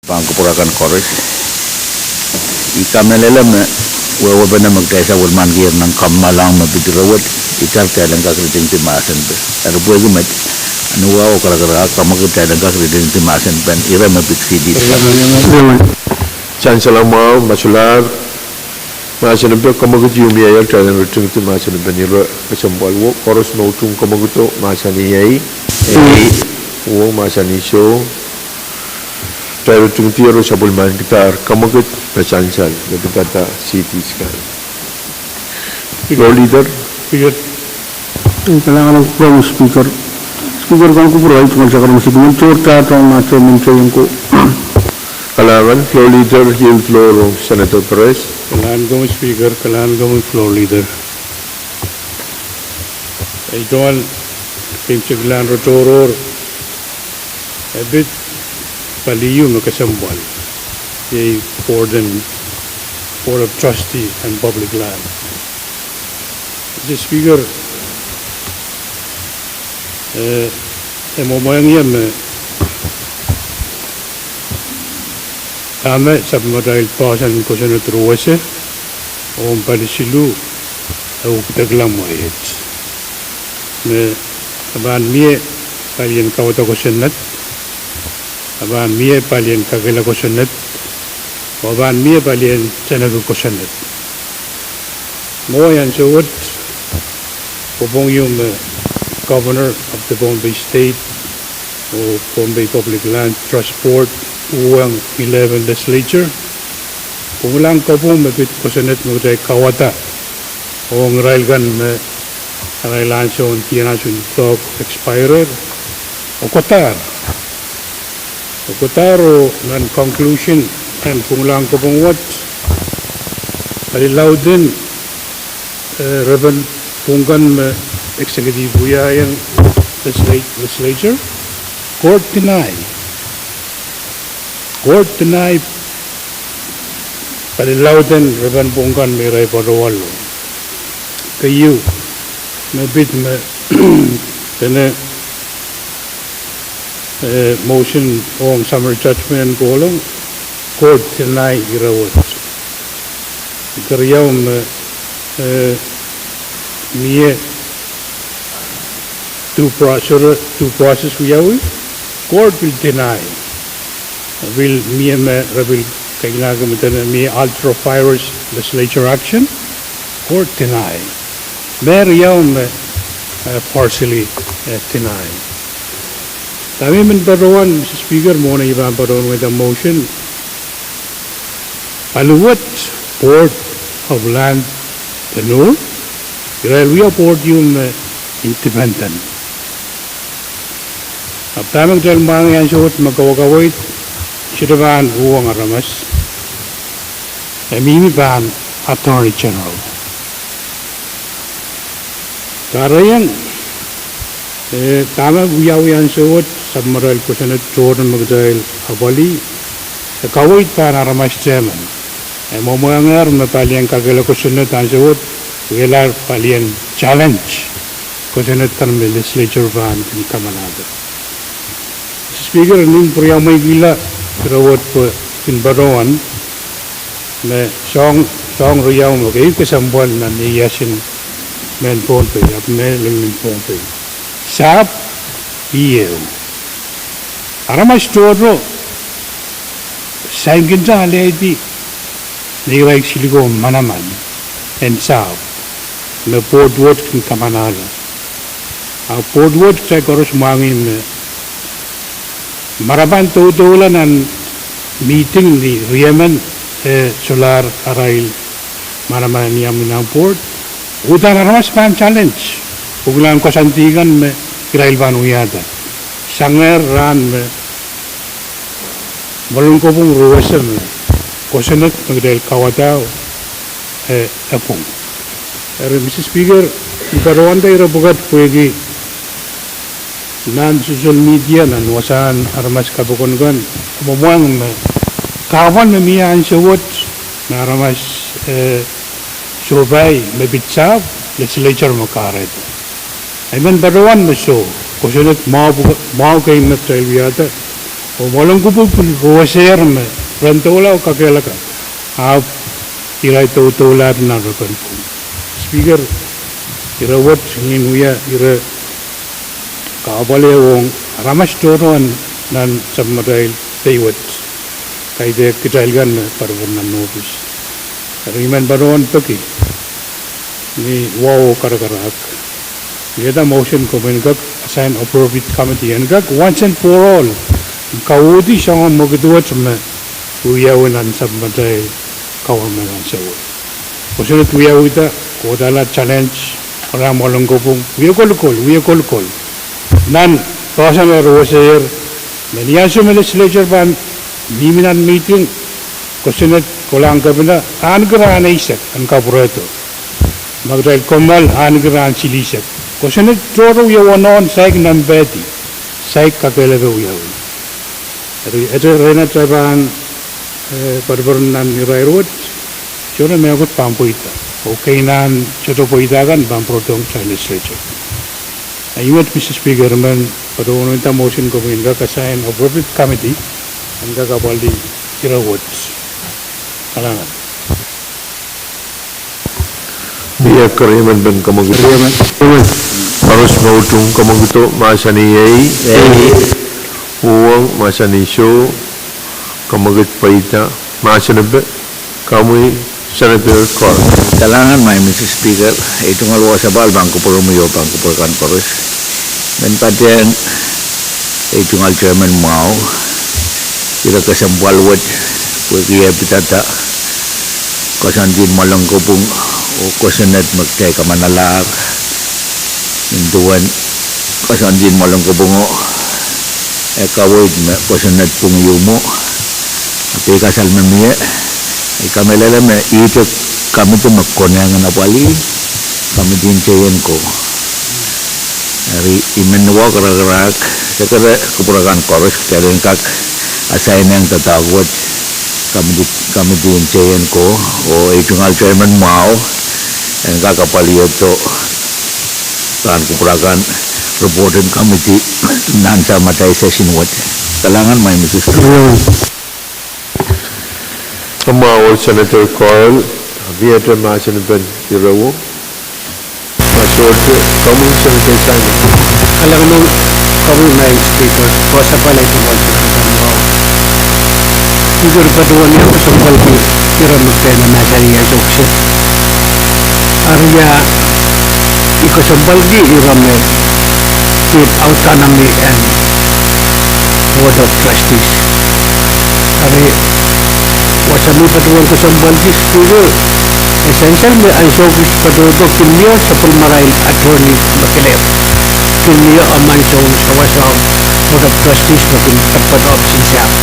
Pahn kupwur akan koaros. I kamehlele me wehwehpene me kitail sapwellimankier nan kamwahuo me pid ire wet, itar kitail en kak ridingdi mahsen pen. Eri pwehki met, ni wau karakarahk, kamwekid kitail en kak ridingdi mahsen pen ire me pid C D. Sansal mwahu, ma solahr mahsen pen kamwekid ieu mie ier, kitail en ridingdi mahsen pen ire kesempwal. Koaros me utung kamwekido mahsanih ei, ei, oh mahsanih soh. Kitail ridingdi ire, sapwellimankidahr kamwekid me sansal me pid dahda C Ds kan. Floor Leader. Speaker. Kalahngan en kupwur Speaker. Speaker, komw kupwur, tungoal sakar me sipingen tohtato mahsen en teiko. Kalahngan. Floor Leader, yield floor rong Senator Perez. Kalahngan komwi Speaker, kalahngan komwi Floor Leader. Ei, tungoal keimwseklahn rotoror, e pid pali ieu me kesempwal, iei Board en, Board of Trustee en Public Land. Mister Speaker, eh, e mwomwen ie me dahme sapwellimatail poahsoan kosonned ruwese, oh pali siluh, e ukdekla mwehi et. Me e pahn mie palien kauwada kosonned, e pahn mie palien kakehlaka kosonned, oh pahn mie palien teneki kosonned. Mwohn ansou wet, kopwung ieu me Governor of the Pohnpei State oh Pohnpei Public Land Trust Board, uhwong eleven legislature, pwungulahng kopwung me pid kosonned me kitail kauwada ong irail kan me arail ansoun tiahk en doadoahk expirer, oh kodahr. Oh kodahr, oh nan conclusion en pwungulahng kopwung wet, pali lauden, eh, repen pwung kan me executive wiahiong legisla-, legislature, court deny. Court deny pali lauden repen pwung kan me irail patohwalo. Keieu, me pid me dene, eh, motion ong summary judgment en kohlong, court deny ire wet. Keriau me, eh, mie due process, due process wiawi, court pil deny. Pil mie me re pil keinek me dene mie ultra vires legislature action, court deny. Me riau me, eh, partially, eh, deny. Dahme I men patohwan, Mister Speaker, mwohn ei pahn patohwan wehda motion, pali wet Board of Land Tenure, irail wia board ieu me independent. Ahpw dahme kitail mwahngih ansou wet me kawekaweid, sohte pahn uhwong aramas, e mihmi pahn Attorney General. Kahrehiong, eh, dahme wiawi ansou wet, sapwellimatail kosonned tohto me kitail apwalih, e kaweid pahn aramas tehmen. E mwomwengehr me palien kakehlaka kosonned ansou wet, wialahr palien challenge kosonned kan me legislature pahn kin kamanahda. Mister Speaker, I men pwuriamweikihla ire wet pwe I men patohwan me soahng, soahng riau me keieu kesempwal nan ei asin mehn Pohnpei, ahpw mehn limpohn Pohnpei. Sahpw, ieu. Aramas tohto saikinte alehdi neirail siliko manaman en sahpw me board wet kin kamanahla. Ahpw board wet kitail koaros mwahngih me marapan doudoula nan meeting ni riemen, eh, solahr arail manaman en iang nan board, uhdahn aramas pahn challenge pwungulahng koasoandi kan me irail pahn wiahda. Sangehr rahn me mwoalen kopwung ruwese me kosonned me kitail kauwadao, eh, e pwung. Eri, Mister Speaker, I patohwanda ire pwukat pwehki nan social media, nan wasahn aramas kapokon kan, mwomwahng me kahpwal me mie ansou wet me aramas, eh, sohpai me pid sahpw, legislature me kahrehda. I men patohwan me soh, kosonned mwahu, mwahu kei me kitail wiahda, Oh Mwoalen Kopwung pil rosehr me ren doula oh kakehlaka, ahpw irail doudoulahr nan repen pwung. Speaker, ire wet I en wia ire kahpwal ehu ong aramas tohrohr nan sapwellimatail pei wet, kaidehk kitail kan me poaropoar nan office. Eri I men patohwan peki ni wahu oh karakarahk, wiahda motion komw en kak assign appropriate committee en kak once and for all kauhdi soangen mwekid wet me wiawi nan sapwellimatail government ansou wet. Kosonned wiawihda, kohdahla challenge, ira Mwoalen Kopwung, wia kolokol, wia kolokol. Nan poahsoan me rosehr, me ni ansou me legislature pahn mihmi nan meeting, kosonned kohlahng kepina, ahneki rahn eisek en kapwurehdo. Ma kitail kommoal, ahneki rahn silihsek. Kosonned tohrohr wia wonohn saik nempehdi, saik kakehlaka wiawi. Eri, ete rehn atail pahn, eh, poaropoar nan irair wet, sohte mehkot pahn pweida. Oh keinan sohte pweida kan pahn pwurodohng kitail legislature. Ahi met, Mister Speaker, I men patohwanohda motion komwi en kak assign appropriate committee en kak apwalih ire wet. Kalahngan. Mie keriemen pen kamwekid. Keriemen. Koaros me utung kamwekid, mahsanih ei. Ei. Uhwong, mahsanih soh. Kamwekid pweida. Mahsen epe, komwi Senator Koaros. Kalahngan, Maing Mister Speaker, ei tungoal wasapahl pahn kupwuromwi oh pahn kupwur akan koaros. Men patehng ei tungoal chairman mwahu, ire kesempwal wet, pwehki e pidada koasoandi en Mwoalen Kopwung oh kosonned me kitail kamanalahr. Nin duwen koasoandi en Mwoalen Kopwungo, e kaweid me kosonned pwung ieu mwo. Ahpw ei kasal me mie, I kamehlele me ihte committee me konehng en apwalih, committee en Teien Kowe. Eri I men wahu karakarahk, sekere kupwur akan koaros kitail en kak assign-ehng doadoahk wet committee, committee en Teien Kowe, oh ei tungoal chairman mwahu en kak apwalihdo rahn kupwur akan report en committee nan sapwellimatail session wet. Kalahngan, Maing Mister Speaker. Komwi Senator Koaros, miehte mahsen pen ire wet. Ma sohte, komwi Senator Simon. Kalahngan ong komwi Maing Speaker, wasapahl ei tungoal chairman mwahu. Speaker, patohwan I kesempwalki ire me kitail mahsanih ansou kiset. Eri I kesempwalki ire me pid autonomy en Board of Trustees. Eri wasa me I patohwan kesempwalki, Speaker, e sansal me ansou kis patohdo kin mie sapwellimarail attorney me kelehpw. Kin mie emen ansou sawas ong Board of Trustees me kin patopato option sahpw.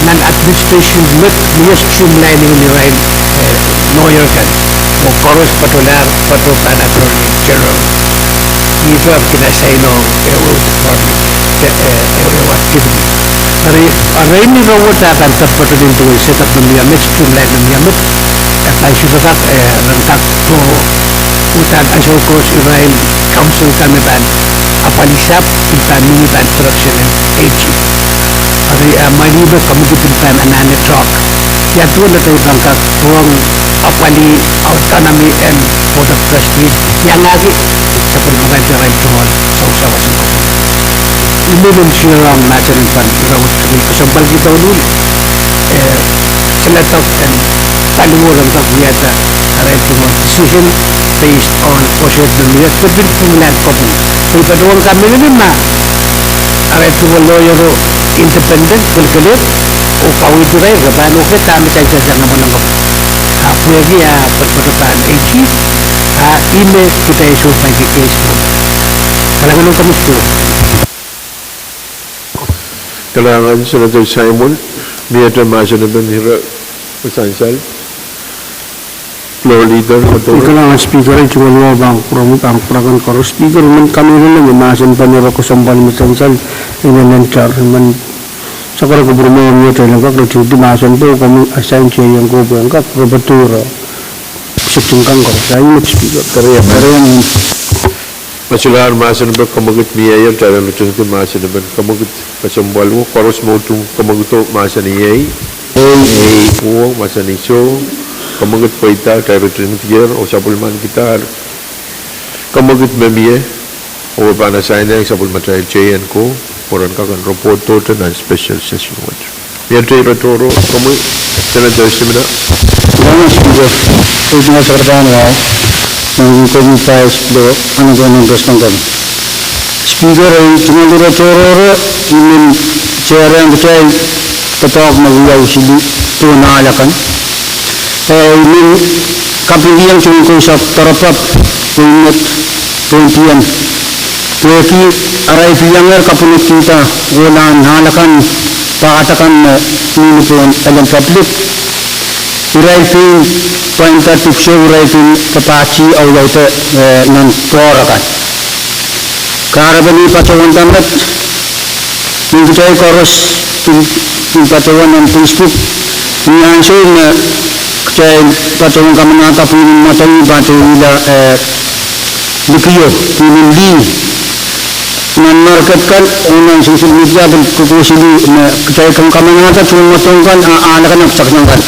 Nan administration met mie streamlining en irail, eh, lawyer kan. Oh koaros patohlahr patohdo pahn Attorney General. Ihte ahpw kin assign-ong ehu department, eh, ehu, ehu activity. Eri, eri ire wet ah pahn patopato nin duwen set up me mie met, streamline me mie met, e pahn sohte kak, eh, ren kak ko, uhdahn ansou koaros irail counsel kan me pahn apwalih sahpw, pil pahn mihmi pahn direction en AG. Eri, eh, mwein ih me committee pil pahn anahne talk. Ia duwen atail pahn kak rong apwalih autonomy en Board of Trustees, iangahki sapwellimarail irail tungoal sawasen kopwung. I men nsirong mahsen en pahn ire wet, I kesempwalki douluhl, eh, senator en paliwar en kak wiahda arail tungoal decision based on koasoandi me mie, de pil pwungla en kopwung. Pwe I patohwan kamehlele ma arail tungoal lawyer-o independent, kelkelehpw, oh kaweid irail, re pahn okay dahme sansal sang nan Mwoalen Kopwung. A pwehki a patopato pahn AG, a ih me kitail sohte pahn case. Kalahngan ong komwi Speaker. Kalahngan Senator Simon, miehte mahsen epen ire me sansal. Floor Leader, Kohtoro. Kalahngan Speaker, ei tungoal wahu pahn kupwuromwi pahn kupwur akan koaros. Speaker, I men kamehlele me mahsen pen ire kesempwal me sansal inenen tar, I men sakara kupwur mwahu mie kitail en kak re duty mahsen pwe komwi assign Teien Kowe pwe en kak re patopato ire section kan koaros. Ahi met Speaker. Kerien, kerien. Masulahr mahsen epe, kemwekid mieier, kitail pahn ritingdi mahsen epen kemwekid kesempwal wo. Koaros me utung kemwekido mahsanih ei. Ei. Uhwong mahsanih soh. Kemwekid pweida, kitail ritingdier oh sapwellimankidahr kemwekid me mie, oh e pahn assign-ehng sapwellimatail teian ko pwe ren kak en report tohto nan special session wet. Mie tei re tohrohr, komwi Senator Simina. Madam Speaker, Speaker, Secretary, Ranking Committee, Vice Chair, Honorable Members, Speaker, ei tungoal re tohrohr, I men chair-ehng kitail doadoahk me wiawi sili pohn ahl akan. Eh, I men kapingkihong tohn kousapw doaropapw, wehin Met, tohn D M, pwehki arail pil iangehr kapwunodkihda ohlahn ahl akan, pahd akan me mihmi pohn Ellen Public. Irail pein pwainda dipwisou, irail pein papahti audaud, eh, nan doar akan. Kahrepen I patohwanda met, ni kitail koaros pil, pil patohwan nan Facebook, ni ansou me kitail patohwan kamanahda pwihn en mwadong patohwanda, eh, likio, pwihn en lih. Nan market kan oh nan social media pil kokohseli me kitail kin kamanahda tohn mwadong kan, a ahl akan me pitsang kan.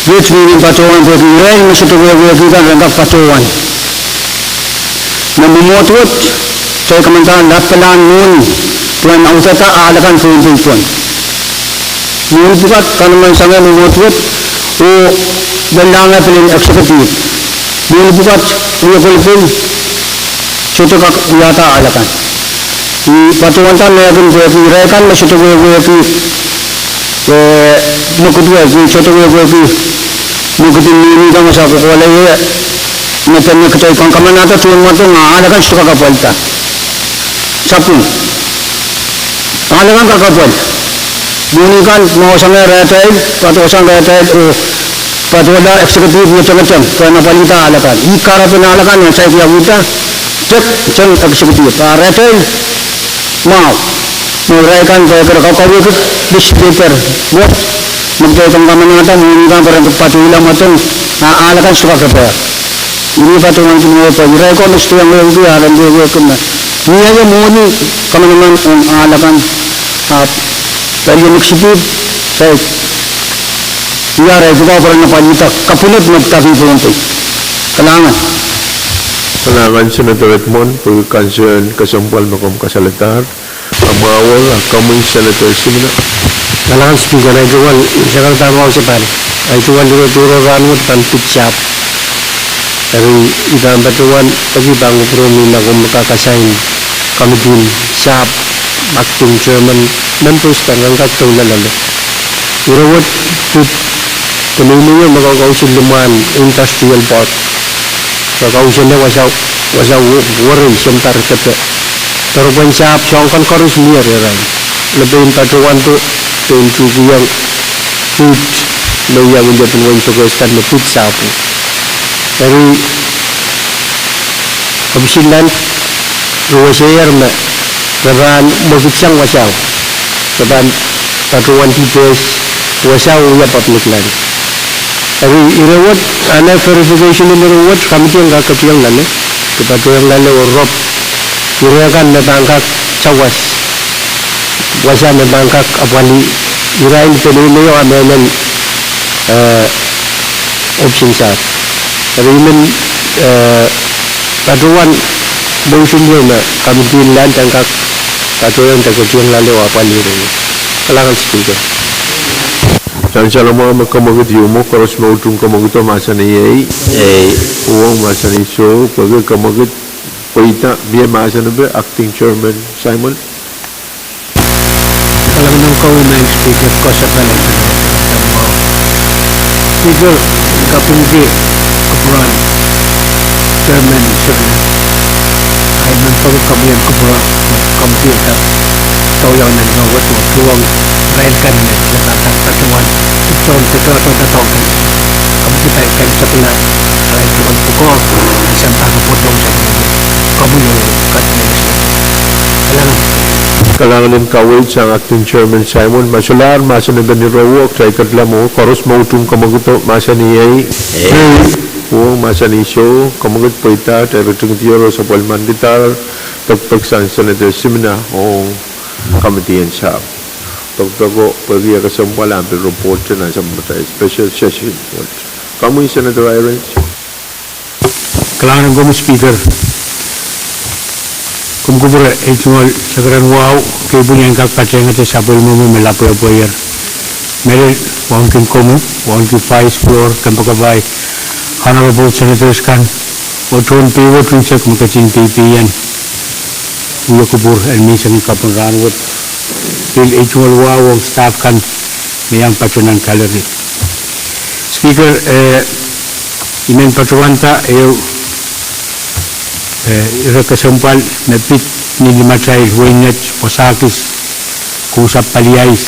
Iet me I men patohwan pwehki irail me sohte wehwehki kan ren kak patohwan. Me mwomwohd wet, kitail kamanda lapalahn mwohni pwehn audehda ahl akan Pohnpei pwon. Mwohni pwukat, kanaman sang mwomwohd wet, oh lellahng pil en executive. Mwohni pwukat, wia kolokol, sohte kak wiahda ahl akan. I patohwanda me kin pwehki irail kan me sohte wehwehki, eh, mwekid wet, sohte wehwehki mwekid en mwohni kan me sa kohkohla ie, me dene kitail kin kamanahda tohn mwadong a ahl akan sohte kak apwalda. Sapwung. Ahl akan kak apwal. Mwohni kan mwahu sang rehtail, patohsang rehtail, oh patohla executive me tengeteng pwehn apwalihda ahl akan. Ih kahrepen ahl akan me saikinte wiahda, tep, teng executive. A rehtail mwahu. Me irail kan pwehki re kak kaweid legislator wet, me kitail kin kamanahda mwohni kan pwe ren patohla mwadong, a ahl akan sohte kak repair. Ih me patohwan kin wehwe pwe irail ko me sohte iang wehwehki, a ren wehwehki me mie ie mwohni kamanaman ong ahl akan, ahpw pali en executive, saik, ia irail pwukat pwe ren apwalihda kapwunod me pwutak Pohnpei. Kalahngan. Kalahngan Senator Edmund, pwehki concern kesempwal me komw kasalehdahr. Amwail, a komwi Senator Simina. Kalahngan Speaker, ahi tungoal, Secretary Wausepan, ahi tungoal ire tohrohr rahnwet pahn pid sahpw. Eri I pahn patohwan peki pahn kupwuromwi ma komw kak assign committee en sahpw, acting chairman, members kan ren kak doula loale. Ire wet pid peneinei me kakausel limwahn Industrial Park. Kakausele wasao, wasao werei, sounpar depe. Doaropwehn sahpw soahng kan koaros mie rehrail. Re pein patohwando, pein tuhkihong pid, me wia wiliepin wehin Tokehs kan me pid sahpwo. Eri official land, re weseier me re pahn mwekidsang wasao. Re pahn patohwan details, wasao wia public land. Eri ire wet, ahn verification en ire wet, committee en kak ketiong loale, de patohwan loale oh rop ire kan me pahn kak sawas, wasa me pahn kak apwalih irail peneineio ah mehlel, eh, option sar. Eri I men, eh, patohwan motion ieu me committee en land en kak patohwan de ketiong loale oh apwalih ire wet. Kalahngan Speaker. Sansal mwahu me kemwekid ieu mwo, koaros me utung kemwekido mahsanih ei. Ei. Uhwong mahsanih soh, pwehki kemwekid pweida. Mie mahsen epe, Acting Chairman Simon. Kalahngan ong komwi Madam Speaker, koasoia pali Speaker, kapingki kupwuramwail Chairman Simina, ahi memper, komwi en kupwure, komwi en kak doula nan ire wet oh tuhwong irail kan me sohte kak patohwan, sohte kak patohwan, komwi kitail kan sapwla, irail kan pwukoa, sampah pwukoa, komwi en kak. Kalahngan. Kalahngan en kaweid sang Acting Chairman Simon. Ma solahr mahsen epen ire wet, kitail ketilong mwo, koaros me utung kemwekido mahsanih ei. Ei. Ong mahsanih soh, komokit pweida, directing tier oh sapwellimanikihdahr pekpek sang Senator Simina ong committee en sahpw. Pekpeko pwehki kesempwal ahpw report nan sapwellimatail special session wet. Komwi Senator Hirons. Kalahngan en komwi Speaker. Komw kupwure, ei tungoal sakaradahn wahu, kei pwihn en kak patehngete sapwellime me lapwehpweier. Mehlel wauneki komwi, wauneki Vice Speaker, kempoakepahi, Honorable Senators kan, oh tohn pei wet unsek me ketin peipeian wia kupwur en menseng kapwung rahnwet. Pil ei tungoal wahu ong staff kan me iang patoh nan gallery. Speaker, eh, I men patohwanda ehu, eh, ire kesempwal me pid ni limatail wehin Net, Wasakis, Kousapw Paliais,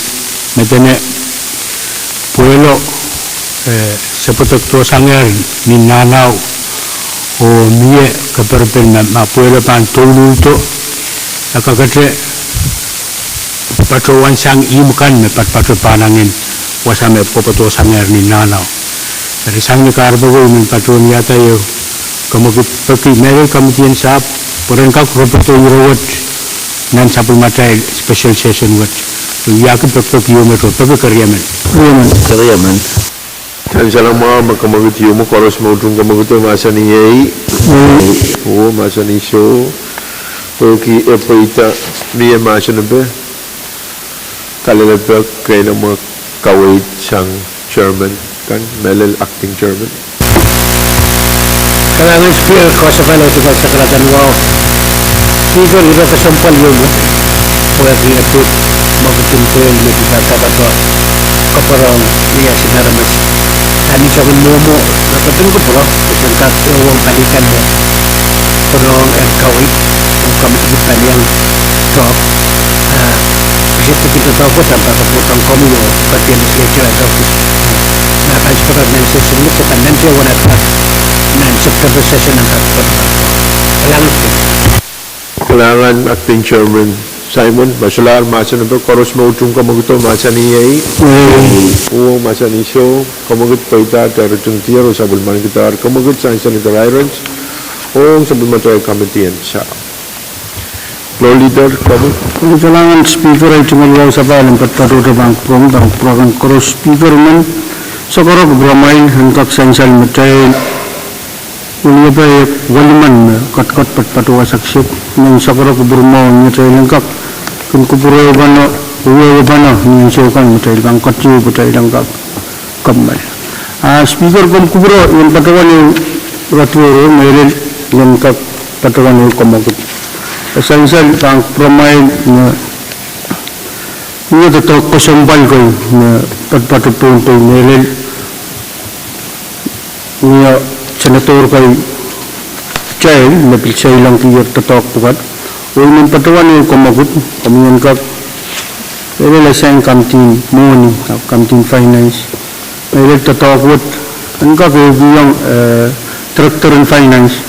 me dene pwehlo, eh, sepwedek dohsangehr ni nahnao, oh mie keperpel me ma pwehlo pahn douluhdo, e kakete patohwan sang ihmw kan me patopato pahnangin wasa me pwehlo dohsangehr ni nahnao. Eri sang ni kahrepe ko I men patohwan wiahda ehu komokit peki mehlel committee en sahpw pwe ren kak ropodo ire wet nan sapwellimatail special session wet. Wiahki pekpek ieu me to peki keriemen. Keriemen. Keriemen. Sansal mwahu me komokit ieu me koaros me utung komokido mahsanih ei. Oh mahsanih soh. Pwehki e pweida, mie mahsanipe, kalelapak keinemwe kaweid sang chairman kan, mehlel acting chairman. Kalahngan Speaker, koasoapahl oh tungoal sakaradahn wahu. Speaker, ire kesempwal ieu me pwehki e pid mwekid en pwehl me pid atapato kapwarong ni asin aramas. Ahnsou kan mwomwo, me pid kupwure, pwe sen kak ehuong pali kan me pwurehng en kaweid, oh committee pid pali iang doadoahk. Ah, pwe se pwehki doadoahk wet ahpw patohwanohng komwi oh pahn legislature office. Ma pahn patohwanohng nan session wet, se pahn nantihong atail nan September session en patohwanohng. Kalahngan Speaker. Kalahngan Acting Chairman Simon, ma solahr mahsanipe, koaros me utung komokido mahsanih ei. Oh mahsanih soh, komokit pweida, directing tier oh sapwellimanikihdahr komokit sang Senator Hirons ong sapwellimatail committee en sahpw. Floor Leader, komwi. Kalahngan Speaker, ei tungoal wahu sapahl en patpatohte pahn kupwuromwi, pahn kupwuramwail koaros Speaker men, sohte kupwuromwail en kak sansal metail. Weliepe welimen me ketiket patopato wasa kiset, men sohte kupwuromwail metail en kak kin kupwurehupene, wehwehpene ni ansou kan metail pahn ketiket pwe kitail en kak kommoal. Ah, Speaker, komw kupwure, I men patohwan ehu ratohro, mehlel I men kak patohwan ehu komokit. E sansal pahn kupwuromwail me mie doadoahk kesempwal kei me patopato Pohnpei, mehlel mie senator kei kitail me pil seiloakki doadoahk pwukat. Oh I men patohwan ehu komokit, komwi en kak mehlel sang committee en mwohni, committee en finance. Mehlel doadoahk wet en kak ehukihong, eh, director en finance,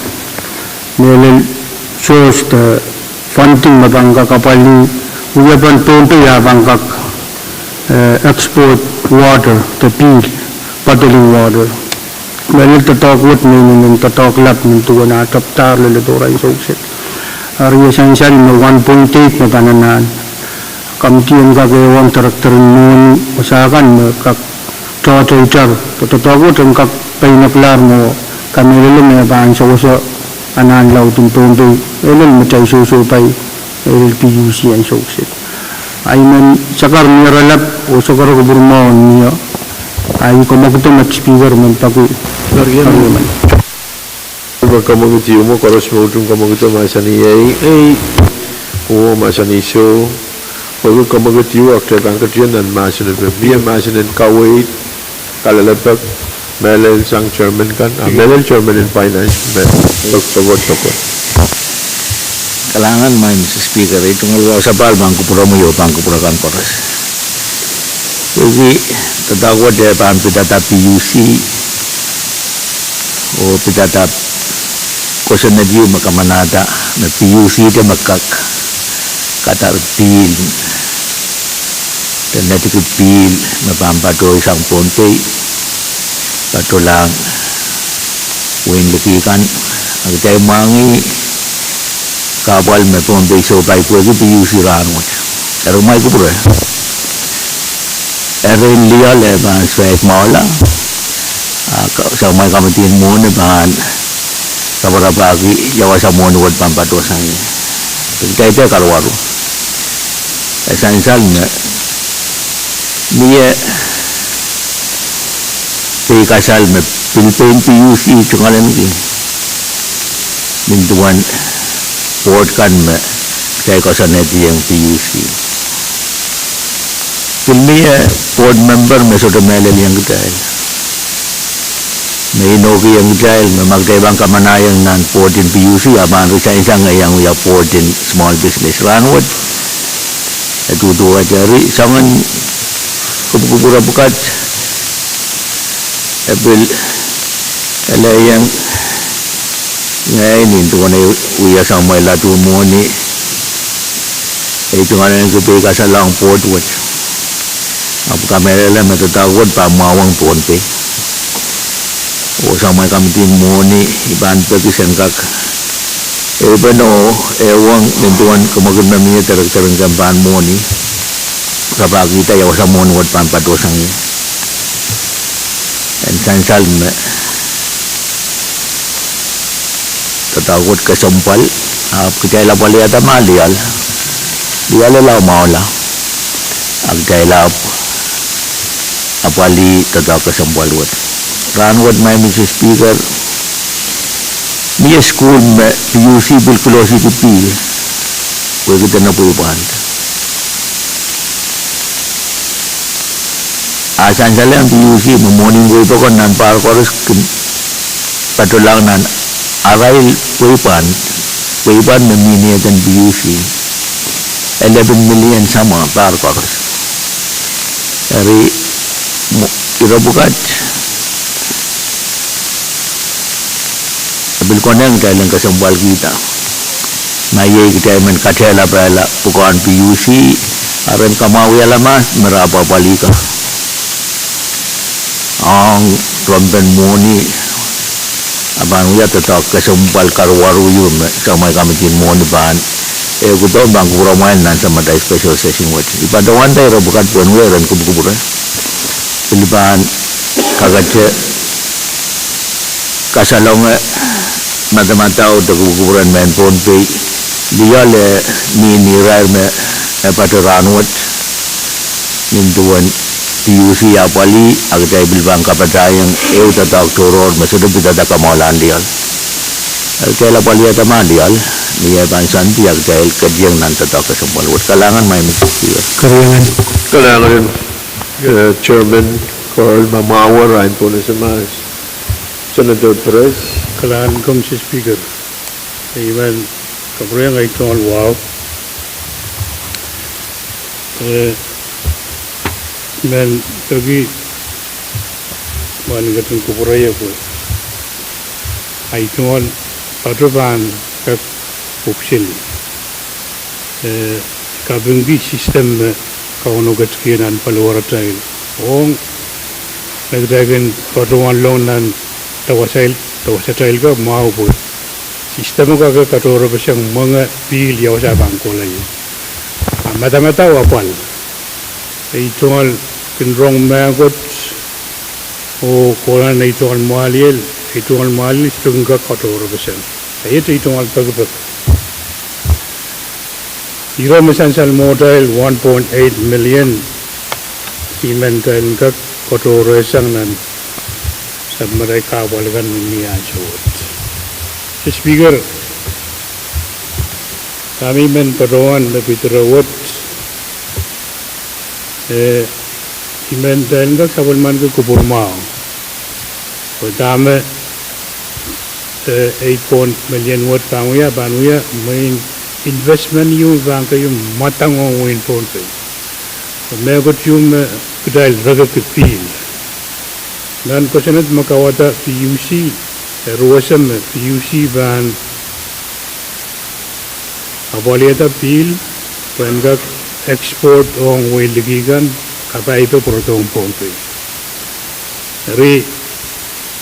mehlel source de funding me pahn kak apwalih wiepen Pohnpei ah pahn kak, eh, export water de pihl, bottling water. Mehlel doadoahk wet me inenen doadoahk lap nin duwen ah tepdahr leledo rahn soukiset. Eri e sansal me one point eight me pahn anahn. Committee en kak ehuong director en mwohni wasa kan me kak tohtohtar, pwe doadoahk wet en kak peineklahr mwo kamehlele me pahn sewese anahn laud en Pohnpei, mehlel metail sohsohpai, mehlel P U C en soukiset. I men sakar mie iralap oh sohte kupwuromwail mie. Ahi komokido met Speaker, men peki keriemen. Pwe komokit ieu me koaros me utung komokido mahsanih ei. Oh mahsanih soh. Pwehki komokit ieu, ahpw kitail pahn ketin nan mahsanipe, mie mahsen en kaweid, kalelapak, mehlel sang chairman kan, ah, mehlel chairman en finance, me pek, pek, pek. Kalahngan maing Mister Speaker, ei tungoal wahu sapahl pahn kupwuromwi oh pahn kupwure kan koaros. Pwehki doadoahk wet e pahn pidada P U C, oh pidada kosonned ieu me kamanahda me P U C te me kak kadar pihl, de netiki pihl me pahn patohsang Pohnpei, patohlahng wein liki kan, a kitail mwahngih kahpwal me Pohnpei sohte paipwehki PUC rahnwet. Eri kumwail kupwure. Eri lioal e pahn saik mwahula, a ka-, samwai kamidin mwohni pahn raparapahki ia wasa mwohni wet pahn patohsang ie. Kitail dehr karuwaru. E sansal me mie peikasal me pil pein PUC tungoalenki nin duwen board kan me kitail koasoanehdiong PUC. Pil mie board member me sohte mehlel ong kitail, me inouki ong kitail me ma kitail pahn kamanahiong nan board en PUC, a pahn resign sang iang wia board en small business rahnwet. E duduwehte eri soangen kupwukupwure pwukat, e pil elehiong ngehi nin duwen ei wia samwai ladu mwohni, ei tungoalenki peikasal ong board wet. Ahpw kamehlele me doadoahk wet pahn mwahuwong Pohnpei, oh samwai kamidin mwohni I pahn peki sen kak ehupene oh ehuong nin duwen kamwakamwahwih me mie director en kemp en mwohni, rapahkihda ia wasa mwohni wet pahn patohsang ie. En sansal me doadoahk wet kesempwal, ahpw kitail apwalihada ma lioal, lioal e lao mwahula, a kitail ahpw apwalih doadoahk kesempwal wet. Rahnwet, Madam Speaker, mie sukuhl me PUC pil close-iti pihl pwehki dene pweipwand. A sansal ong PUC me mwohni en wehi pokon nan pahr koaros kin patohlahng nan arail pweipwand, pweipwand me mihmi eden PUC, elepin million samwa pahr koaros. Eri, ire pwukat e pil konehng kitail en kesempwalkihda ma iei kitail men katehlapehla pwukoahn PUC, a ren kamwahwihala mahs me re apwapwalih ka ong rongen mwohni, a pahn wia doadoahk kesempwal karuwaru ieu me samwai kamidin mwohni pahn ehukihdo pahn kupwuramwail nan samat ahi special session wet. I patohwanda ire pwukat pwehn wia ren kupwukupwure, pil pahn kakete kasalonge madamadau de kupwukupwuren mehn Pohnpei. Lioal e mih ni irair me e patoh rahnwet nin duwen PUC apwalih, a kitail pil pahn kapatahiong ehu doadoahk tohrohr me sohte pidada kamwahulahn lioal. Eri kitail apwalihada ma lioal, ni eh pahn soandi a kitail ketiong nan doadoahk kesempwal wet. Kalahngan, Madam Speaker. Kalahngan, eh, Chairman Carl, ma mwahu arail pwonese mahs. Senator Perez. Kalahngan komwi Speaker. I men kapwurehiong ei tungoal wahu, eh, I men peki mwahl en ketin kupwure ie pwe ei tungoal patoh pahn kak pwupwseli, eh, kapingki system me Kauno ketikihong nan paliwaratail ong me kitail kin patohwanlong nan dawasatail, dawasatail ka mwahu pwe system o kak katohrepeseng mwenge pihl ia wasa pahn kohla ie. A madamadau apwal, ei tungoal kin rong mehkot oh kohla nan ei tungoal mwahliel, ei tungoal mwahliel sohte kin kak katohrepeseng. Iet ei tungoal pekipek. Ire me sansal mwohtail one point eight million, I men kitail en kak katohrehsang nan sapwellimatail kahpwal kan me mie ansou wet. Speaker, dahme I men patohwan me pid ire wet, eh, I men kitail en kak sapwellimaniki kupwur mwahu pwe dahme, eh, ei point million wet pahn wia, pahn wia mwein investment ieu pahn keieu mwadang ong wehin Pohnpei. Mehkot ieu me kitail rekeki pihl. Nan kosonned me kauwada PUC, e ruwese me PUC pahn apwalihada pihl pwehn kak export ong wehi liki kan, kapaipe pwurodohng Pohnpei. Eri,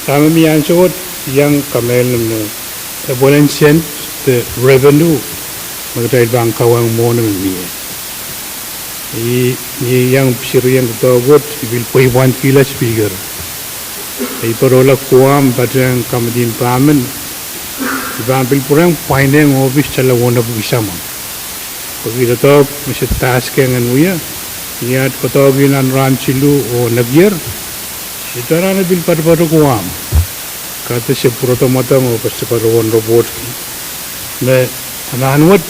dahme mie ansou wet, Iang kamehlele me, e pwelen sent de revenue me kitail pahn kawehng mwohni me mie. I, ni iang sirieng doadoahk wet, I pil pweipwandkihla Speaker. I patohla Guam patehng committee en pahmen, I pahn pil pwurehng pwainehng ohpis tala wonepwiki samwa. Pwehki doadoahk me se taskehng en wia, ni aht doadoahk nan rahn siluh oh nekier, se anahne pil patopato Guam. Kahrehda se pwurodo mwadang oh patopato won report me anahn wet,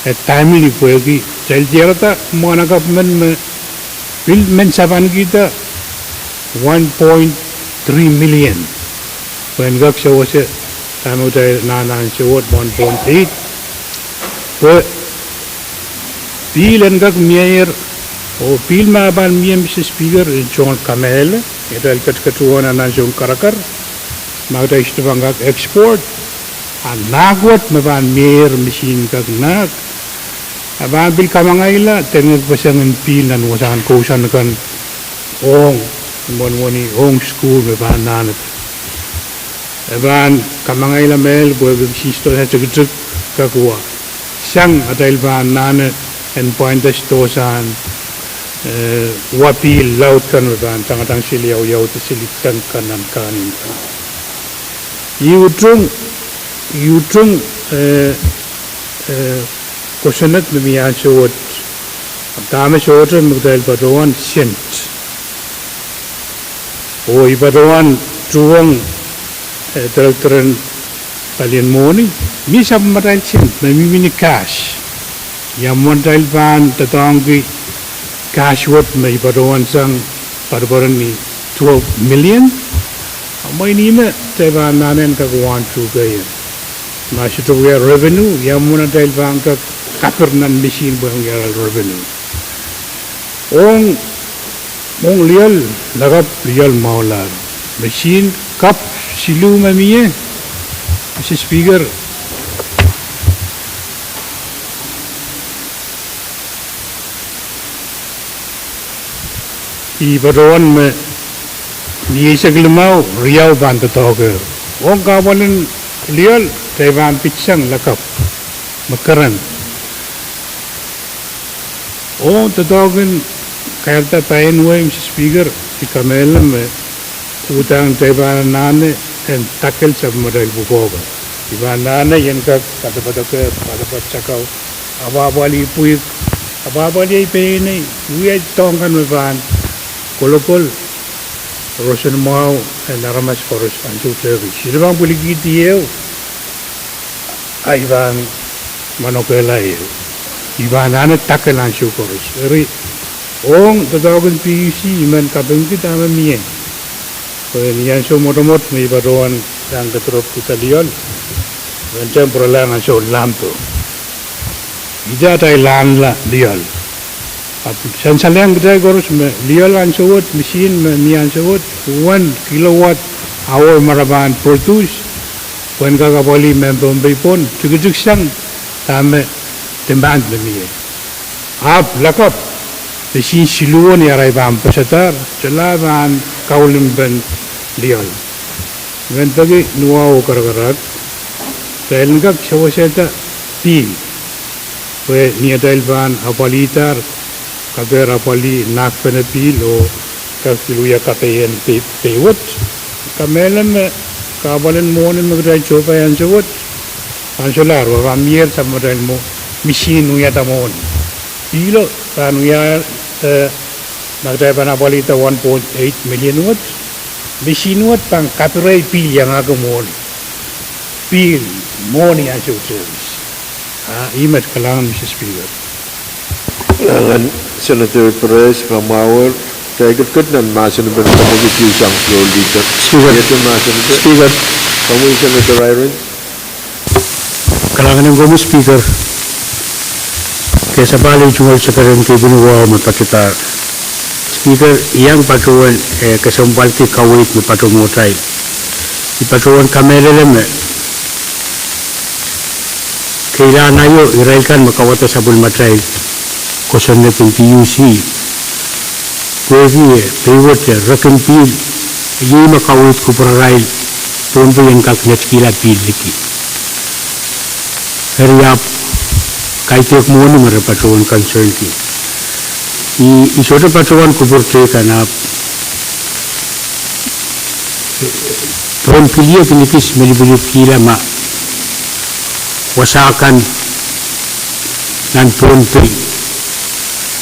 e timely pwehki kitail diarada mwahnakapw men me pil men sapankihda one point three million. Pwe en kak sewese, dahme kitail anahne ansou wet one point eight. Pwe pihl en kak mieier, oh pihl me pahn mie, Mister Speaker, I tohn kamehlele, atail ketiket won nan ansoun karakar, ma kitail sohte pahn kak export, a nahk wet me pahn mieier, misihn kak nahk, a pahn pil kamangaila, dene kak peseng en pihl nan wasahn kousoan kan ong, mwohn mwohni ong sukuhl me pahn anahne. E pahn kamangaila mehl pwehki misihn sdohsa tikitik kak wa. Sang atail pahn anahne en pwainda sdohsahn, eh, wa pihl laud kan me pahn tangatang seli, awiawihda seli tank kan nan kahnimw kan. I utung, I utung, eh, eh, kosonned me mie ansou wet, dahme sohte me kitail patohwan sent. Oh I patohwan tuhwong, eh, direktoren palien mwohni, mie sapwellimatail sent me mihmi ni cash. Ia mwomwen atail pahn doadoahngki cash wet me I patohwan sang poadopoaden ni twelve million. A mwein ih me kitail pahn anahne en kak wahn tuhkeien. Ma sohte wia revenue, ia mwomwen atail pahn kak kapir nan misihn pwehn wia revenue. Ong, ong lioal lakapw, lioal mwahulahr, misihn kapw siluh me mie, Mister Speaker, I patohwan me ni eisek limau, riau pahn doadoahk. Ong kahpwal en lioal, kitail pahn pitsang lakapw me keren. Oh doadoahk en kahrehda paien wei, Mister Speaker, I kamehlele me uhdahn kitail pahn anahne en tackle sapwellimatail pwukoa kan. I pahn anahne en kak poadopoadoke, poadopoad sakau, apwahpwalih pwihk, apwahpwalih ei peinei, wia doahk kan me pahn kolokol roson mwahu en aramas koaros ansou tehki. Sohte pahn pwilikihdi ehu, a I pahn manokehla ehu. I pahn anahne tackle ansou koaros. Eri, ong doadoahk en PUC, I men kapingki dahme mie. Pwe ni ansou mwotomwot me I patohwan iang kedirepwkihda lioal, I men pwuralahng ansou lampo. Ihte atail ahnla lioal. Ahpw sansalehng kitail koaros me lioal ansou wet, misihn me mie ansou wet, uwen kilowatt hour me re pahn produce, pwehn kak apwalih mehn Pohnpei pwon, tikitiksang dahme demand me mie. Ahpw lakapw, misihn siluh won iarail pahn pesadahr, solahr pahn kaulimpen lioal. I men peki ni wahu oh karakarahk, kitail en kak sewesehda pihl. Pwe ni atail pahn apwalihdahr, kapehr apwalih nahkpene pihl oh kak pil wia kapehieng pei, pei wet. Kamehlele me kahpwal en mwohni me kitail sohpai ansou wet, pahn solahr, pwe pahn mier sapwellimatail mwo, misihn wiahda mwohni. Pihlo pahn wia, eh, ma kitail pahn apwalihda one point eight million wet, misihn wet pahn kapirei pihl iangahki mwohni. Pihl, mwohni ansou service. Ah, ih met, kalahngan Mister Speaker. Kalahngan Senator Perez, kamwahuer, kitail ketiket nan mahsen en pwukoa me kihsang floor leader. Speaker. Iet mahsen en pwukoa. Speaker. Komwi Senator Irons. Kalahngan en komwi Speaker. Kesapahl ei tungoal sekeren kepin wahu me patohdahr. Speaker, I iang patohwan, eh, kesempwalki kaweid me patohwan mwohtail. I patohwan kamehlele me keilahn aio irail kan me kauwada sapwellimatail kosonned en PUC, pwehki, eh, pei wet, eh, rekin pihl, iei me kaweid kupwurarail Pohnpei en kak netikihla pihl liki. Eri ahpw kaidehk mwohni me re patohwan concern ki. I, I sohte patohwan kupwur teikan ahpw Pohnpei e kin ekis me lipilipkihla ma wasa kan nan Pohnpei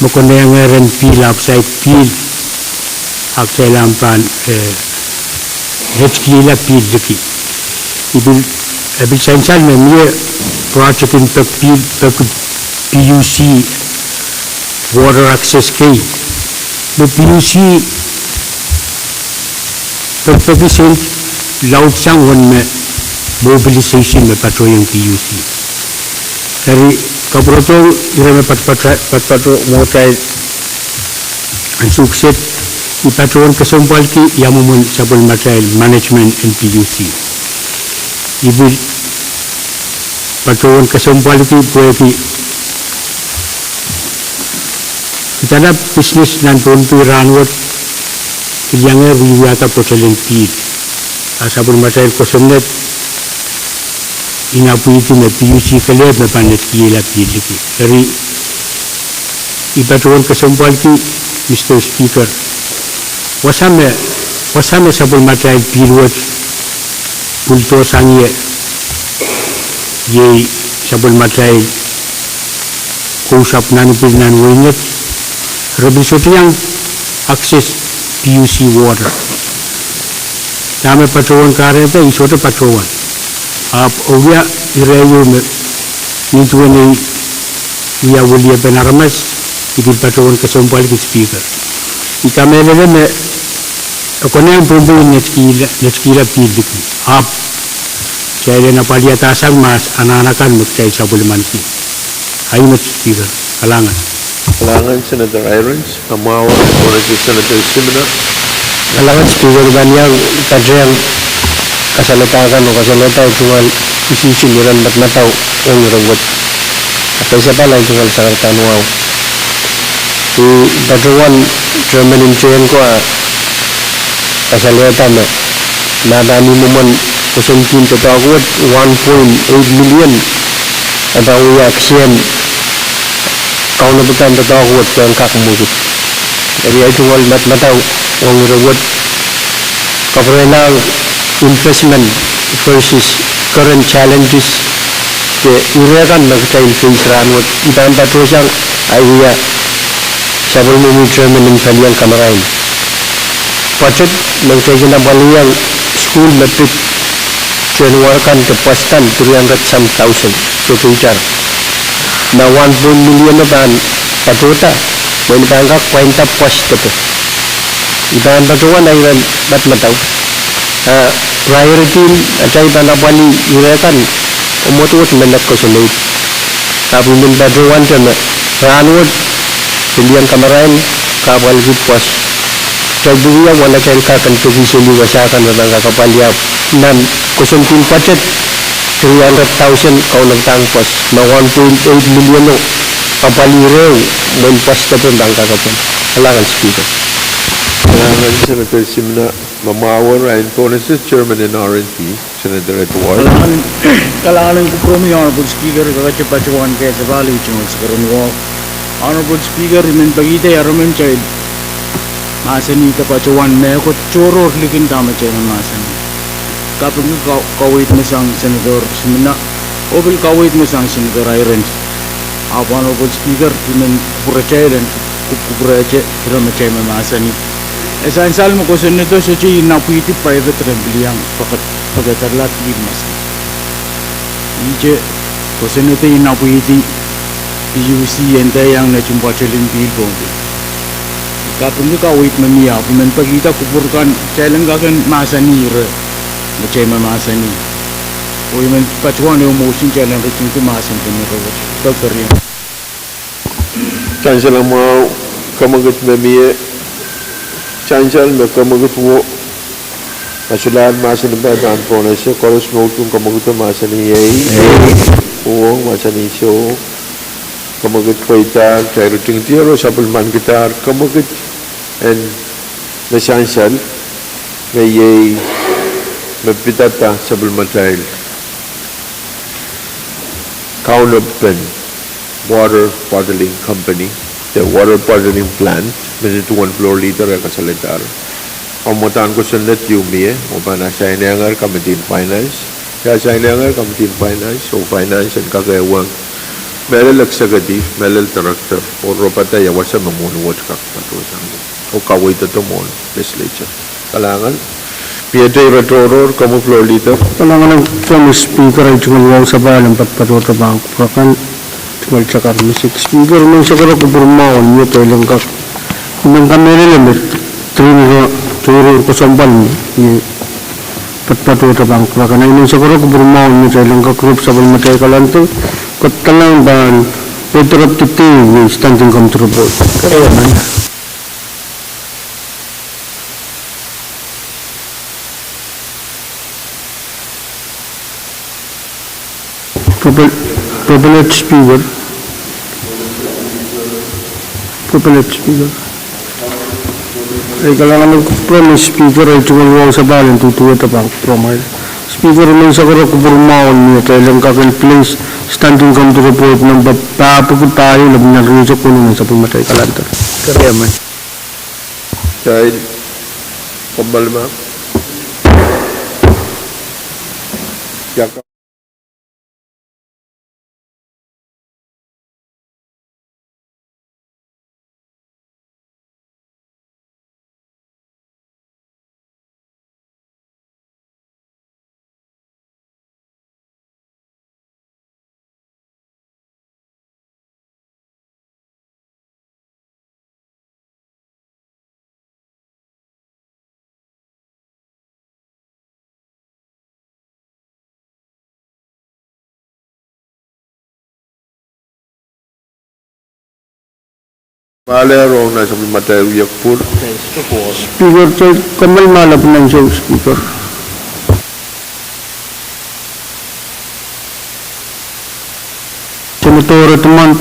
me konehng rehn pihl, ahpw saik pihl, ahpw kitail ahpw pahn, eh, netikihla pihl liki. I pil, e pil sansal me mie project en pek pihl, pek P U C water access gate. Me P U C pekpeki sent laudsang uwen me mobilization me patohwan P U C. Eri kapwurodo ire me patopato, patopato mwohtail ansou kiset, I patohwan kesempwalki ia mwomwen sapwellimatail management en P U C. I pil patohwan kesempwalki pwehki kidala business nan Pohnpei rahnwet pil iang wiwiahda pwoatelen pihl. A sapwellimatail kosonned I napwihdi me P U C kelehpw me pahn netikihla pihl liki. Eri I patohwan kesempwalki, Mister Speaker, wasa me, wasa me sapwellimatail pihl wet pwildohsang ie, iei sapwellimatail kousapw nan pil nan wehin wet, re pil sohte iang access P U C water. Dahme patohwan kahrehda, I sohte patohwan. Ahpw e wia ire ieu me nin duwen ei wia weliepen aramas, I pil patohwan kesempwalki Speaker. I kamehlele me e konehng Pohnpei en netikihla, netikihla pihl liki. Ahpw kitail en apwalihadahsang mahs anahn akan me kitail sapwellimaniki. Ahi met Speaker, kalahngan. Kalahngan Senator Hirons. Mwahu en Senator Simina. Kalahngan Speaker, I pahn iang patehng kasalehda kan oh kasalehda tungoal isihsol iren madamadau ong ire wet. Ahpw I sapal ahi tungoal sakarada wahu. I patohwan chairman en tehnko ah kasalehda me, ma pahn mih mwomwen kosonned en doadoahk wet one point eight million, e pahn wia kisehn kaunopada en doadoahk wet pwehn kak mwekid. Eri ahi tungoal madamadau ong ire wet, kapwurehlahng investment versus current challenges, de ire kan me kitail face rahnwet. I pahn patohsang ahi wia sapwellimomwi chairman en palien kamarain. Budget me kitail kin apwaliong sukuhl me pid January kan de pwoasdan three hundred some thousand, sohte itar. Ma one point million o pahn patohda, mwein pahn kak pwainda pwoas depe. I pahn patohwan ahi iren madamadau. A priority en atail pahn apwalih ire kan, oh mwotomwot me met kosonned. Ahpw I men patohwante me rahnwet, palien kamarain, kahpwal ki pwoas. Kitail pil wia uwen atail kak en peki seli wasa kan me pahn kak apwalih, ahpw nan kosonned en budget, three hundred thousand kaunopadahn pwoas. Ma one point eight million o apwalih ire ehu, mwein pwoas depe pahn kak apwalih. Kalahngan Speaker. Kalahngan Senator Simina. Ma mwahu en Pohnpei, chairman en R and B, Senator Edward. Kalahngan, kalahngan en kupwuromwi Honorable Speaker, I kak patohwan kesempwal iei tungoal sakaradahn wahu. Honorable Speaker, I men pekihda eremen kitail mahsanih de patohwan mehkot tohrohr likin dahme kitail mahsanih. Kapingki ka, kaweid me sang Senator Simina, oh pil kaweid me sang Senator Hirons. Ahpw Honorable Speaker, I men kupwuratail en kupwukupwurehte ire me kitail mahsanih. E sansal me kosonnedo sohte inapwihdi private ren pil iang peke, pekederla pihl maski. Ihte kosonnedo inapwihdi P U C en dehr iang netin pwoatelin pihl Pohnpei. Kapingki kaweid me mie, ahpw I men pekihda kupwur kan kitail en kak en mahsanih ire me kitail mahsanih. Oh I men patohwan ehu motion kitail en ritingki mahsen en ire wet. Pekperian. Sansal mwahu, kamwekid me mie, sansal me kamwekid wo, ma solahr mahsen en pahn pohnese, koaros me utung kamwekido mahsanih ei, uhwong mahsanih soh, kamwekid pweidahr, kitail ritingdier oh sapwellimankidahr kamwekid en me sansal, me iei me pidada sapwellimatail kaunopen water bottling company, de water bottling plant, me duwen floor leader e kasalehdahr. Ahmw wadahn kosonned ieu mie, oh pahn assignehr committee en finance, e assignehr committee en finance, oh finance en kak ehuong mehlel executive, mehlel director, oh ropata ia wasa me mwohn wet kak patohsang, oh kaweid doadoahk mwohn legislature. Kalahngan. Mie tei ire tohrohr, komwi floor leader. Kalahngan en Madam Speaker, ei tungoal wahu sapahl en patopato pahn kupwur kan, tungoal sakar me sik. Speaker, I men sakara kupwur mwahu en mie teilen kak, I men kamehlele me trin ro, trin ro kosomwpen me patopato pahn kupwur kan. I men sakara kupwur mwahu en mie teilen kak rop sapwellimatail kalante, kak kalahngan pahn pweiderepdi teiu ni standing committee report. Pwopwel-, pwopweled Speaker. Pwopweled Speaker. Ei kalahngan en kupwur me Speaker, ei tungoal wahu sapahl en duduwehte pahn kupwur mwahu. Speaker, I men sakara kupwur mwahu en mie teilen kak en place standing committee report nempe pahpwiki pahieu lepin nan riehsek weneu nan sapwellimatail kalante. Keriamen. Tail, komw malima. Ia ka- Mahler ong nan sapwellimatail wiepe pwur. Speaker, te komw mahler pwuhk ansou, Speaker. Senator Edmund.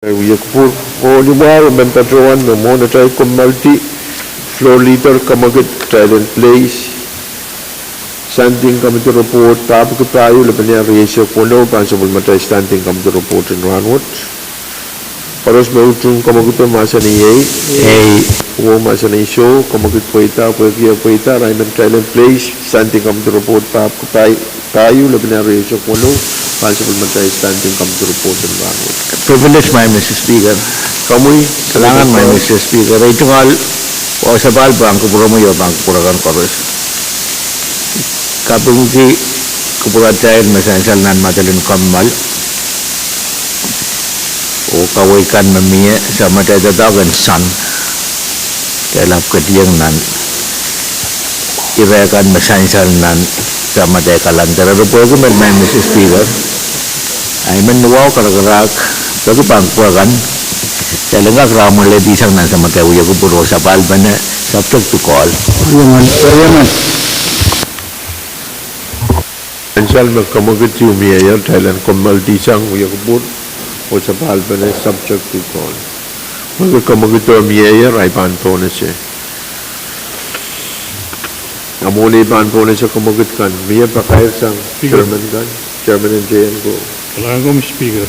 Wia kupwur mwohni mwahu, I men patohwan me mwohn atail kommoaldi, floor leader, kamwekid, kitail en place Standing Committee Report, pahpwiki pahieu, lepin riehsek weneu, pahn sapwellimatail Standing Committee Report en rahnwet. Koaros me utung kamwekido mahsanih ei. Ei. Wou mahsanih soh, kamwekid pweida, pwehki pweida, irail men kitail en place Standing Committee Report, pahpwiki pahieu, lepin riehsek weneu, pahn sapwellimatail Standing Committee Report en rahnwet. Privilege, Madam Speaker. Komwi. Kalahngan, Madam Speaker. Ei tungoal wahu sapahl pahn kupwuromwi oh pahn kupwur akan koaros. Kapingki kupwuratail me sansal nan medilin kommoal oh kaweid kan me mie, samatail doadoahk en soahng, kitail ahpw ketieng nan ire kan me sansal nan samatail calendar. Eri pwehki met, Madam Speaker, ahi men wahu karakarahk, peki pahn kupwur akan, kitail en kak rahn mwein lehdisang nan samatail wia kupwur oh sapahl pene subject to call. Sansal me kamwekid ieu mieier, kitail en kommoaldisang wia kupwur oh sapahl pene subject to call. Pwehki kamwekido mieier, ahi pahn pohnese. A mwohni pahn pohnese kamwekid kan, mie pakair sang chairman kan, chairman en J N ko. Kalahngan, Madam Speaker.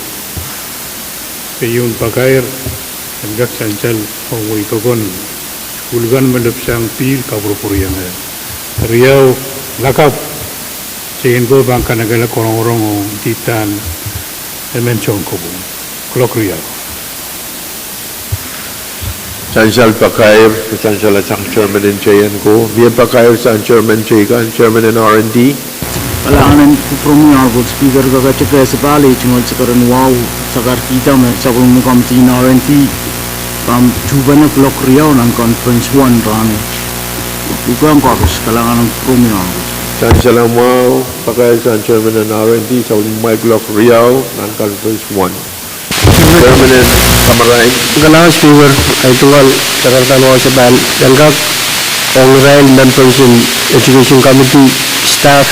Keieun pakair en kak sansal ong wehi pokon sukuhl kan me lepsang pihl kapwurpwuriong. Riau lakapw, J N ko pahn kanekehla rongorong ong ididahn emen sounkopwung, kuloak riau. Sansal pakair, sansal sang chairman en J N ko, mie pakair sang chairman teikan, chairman en R and D. Kalahngan en kupwuromwi Honorable Speaker, kakatakehse pahl ei tungoal sakar en wahu, sakar kihda me sapwellime committee en R and D pahn tuhpene kuloak riau nan conference one rahnwet. Lukehng koaros, kalahngan en kupwuromwi Honorable. Sansal mwahu pakair sang chairman en R and D, sapwellimamwail kuloak riau nan conference one. Chairman en Kamarain. Kalahngan Speaker, ei tungoal sakar en wahu sapahl en kak ong irail members en Education Committee, staff,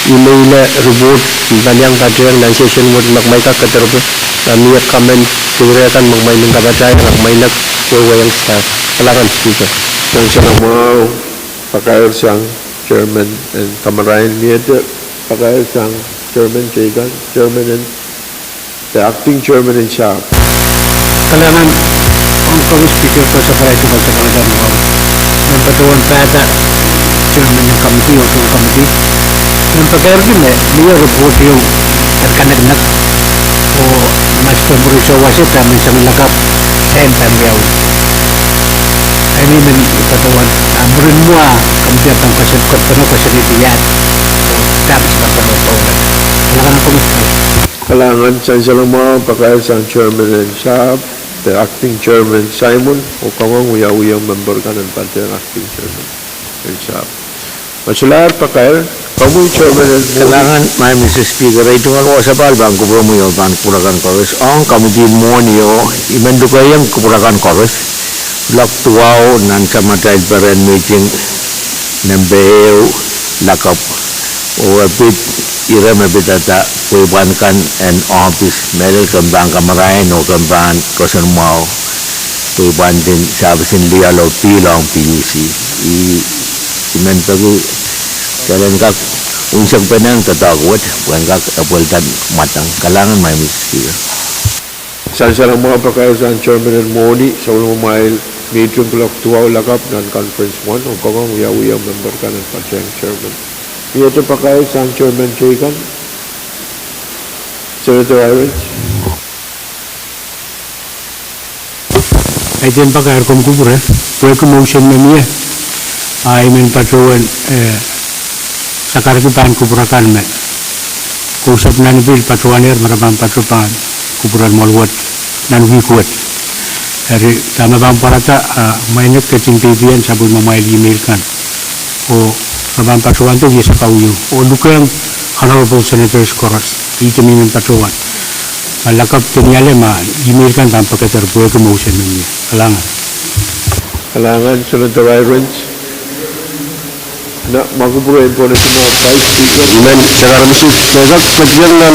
email report, pahn iang patehng nan session wet, ma kumwail kak kederepwe, ma mie comment de ire kan me kumwail men kapatahieng, ma kumwail nek wehwehki staff. Kalahngan Speaker. Sansal mwahu pakair sang chairman en Kamarain, miehte pakair sang chairman teikan, chairman en, de acting chairman en sahpw. Kalahngan ong komwi Speaker, koasoia pahn ei tungoal sakar en wahu. Mehn patohwan pahda chairman en committee oh tohn committee, mehn pakairki me mie report ieu en kaneknek oh ma sohte mwuri soh wasa, pahn men sang lakapw, sain pahn wiawi. Ahi mehn patohwan, a mwurin mwo committee pahn koasoanehdi, koasoanehdi iahd oh dahme se pahn patohwan. Kalahngan komwi Speaker. Kalahngan. Sansal mwahu pakair sang chairman en sahpw, de acting chairman Simon, oh kangoang wiawiong member kan en patehng acting chairman en sahpw. Ma solahr pakair, komwi chairman en mwohni. Kalahngan, Madam Speaker, ei tungoal wahu sapahl pahn kupwuromwi oh pahn kupwur akan koaros. Ong committee mwohnio, I men lukehiong kupwur akan koaros, kuloak duwau nan samatail peren meeting nempe ehu lakapw, oh e pid, ire me pidada, pweipwan kan en ohpis, mehlel kempe en kamarain oh kempe en roson mwahu, pweipwantin service en lioal oh pihl ong P U C. I, I men peki kitail en kak unsekpenehng doadoahk wet pwehn kak epweldan mwadang. Kalahngan, Madam Speaker. Sansal mwahu pakair sang chairman en mwohni, sapwellimamwail meeting kuloak duwau lakapw nan conference one, oh kangoang wiawiong member kan en patehng chairman. Miehte pakair sang chairman teikan, Senator Hirons. Kaidehn pakair komw kupwure, pwehki motion me mie, a I men patohwan, eh, sakarki pahn kupwur akan me kousapw nan pihl patohwanehr me re pahn patohwan kupwuren mwoal wet nan wihk wet. Eri dahme pahn pwarada, a, kumwail nek ketin peipeien sapwellimamwail email kan oh re pahn patohwando wia sakau ieu oh lukehiong honorable senators koaros, ihte me I men patohwan. Ma lakapw de ni ale ma email kan pahn pekeder pwehki motion me mie. Kalahngan. Kalahngan, Senator Hirons. Nan mwekupwur en pohnese mwahu, Vice Speaker. I men sakar misik, ke kak ketieng nan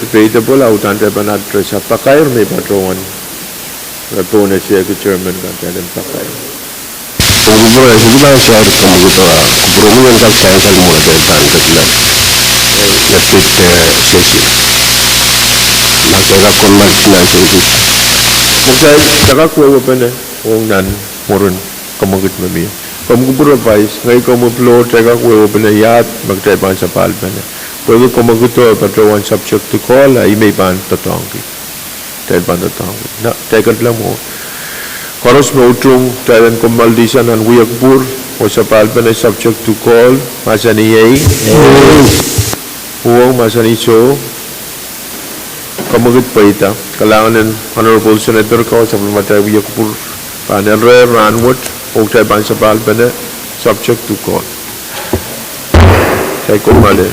debatable, a uhdahn kitail pahn address-a pakair me patohwan, eh, pohnese chairman kan kitail en pakair. Komw kupwure, I sohte pahn sair komw kihdo, kupwuromwi en kak sansal mwo kitail pahn ketido. Eh, me pid, eh, session. Ma kitail kak konmwal sina session. Ma kitail kak wehwehpene ong nan mwurin komwekid me mie. Komw kupwure Vice, ngehi komwi Plo, kitail kak wehwehpene iahd me kitail pahn sapahlpene. Pwehki komwekido patohwan subject to call, a ih me I pahn doadoahngki. Kitail pahn doadoahngki. Na, kitail ketilong mwo. Koaros me utung, kitail en kommoaldihsang nan wia kupwur, oh sapahlpene subject to call, mahsanih ei. Uhwong, mahsanih soh. Komwekid pweida. Kalahngan en Honorable Senator Kau, sapwellimatail wia kupwur pahn ere rahnwet, oh kitail pahn sapahlpene subject to call. Kitail kommoale.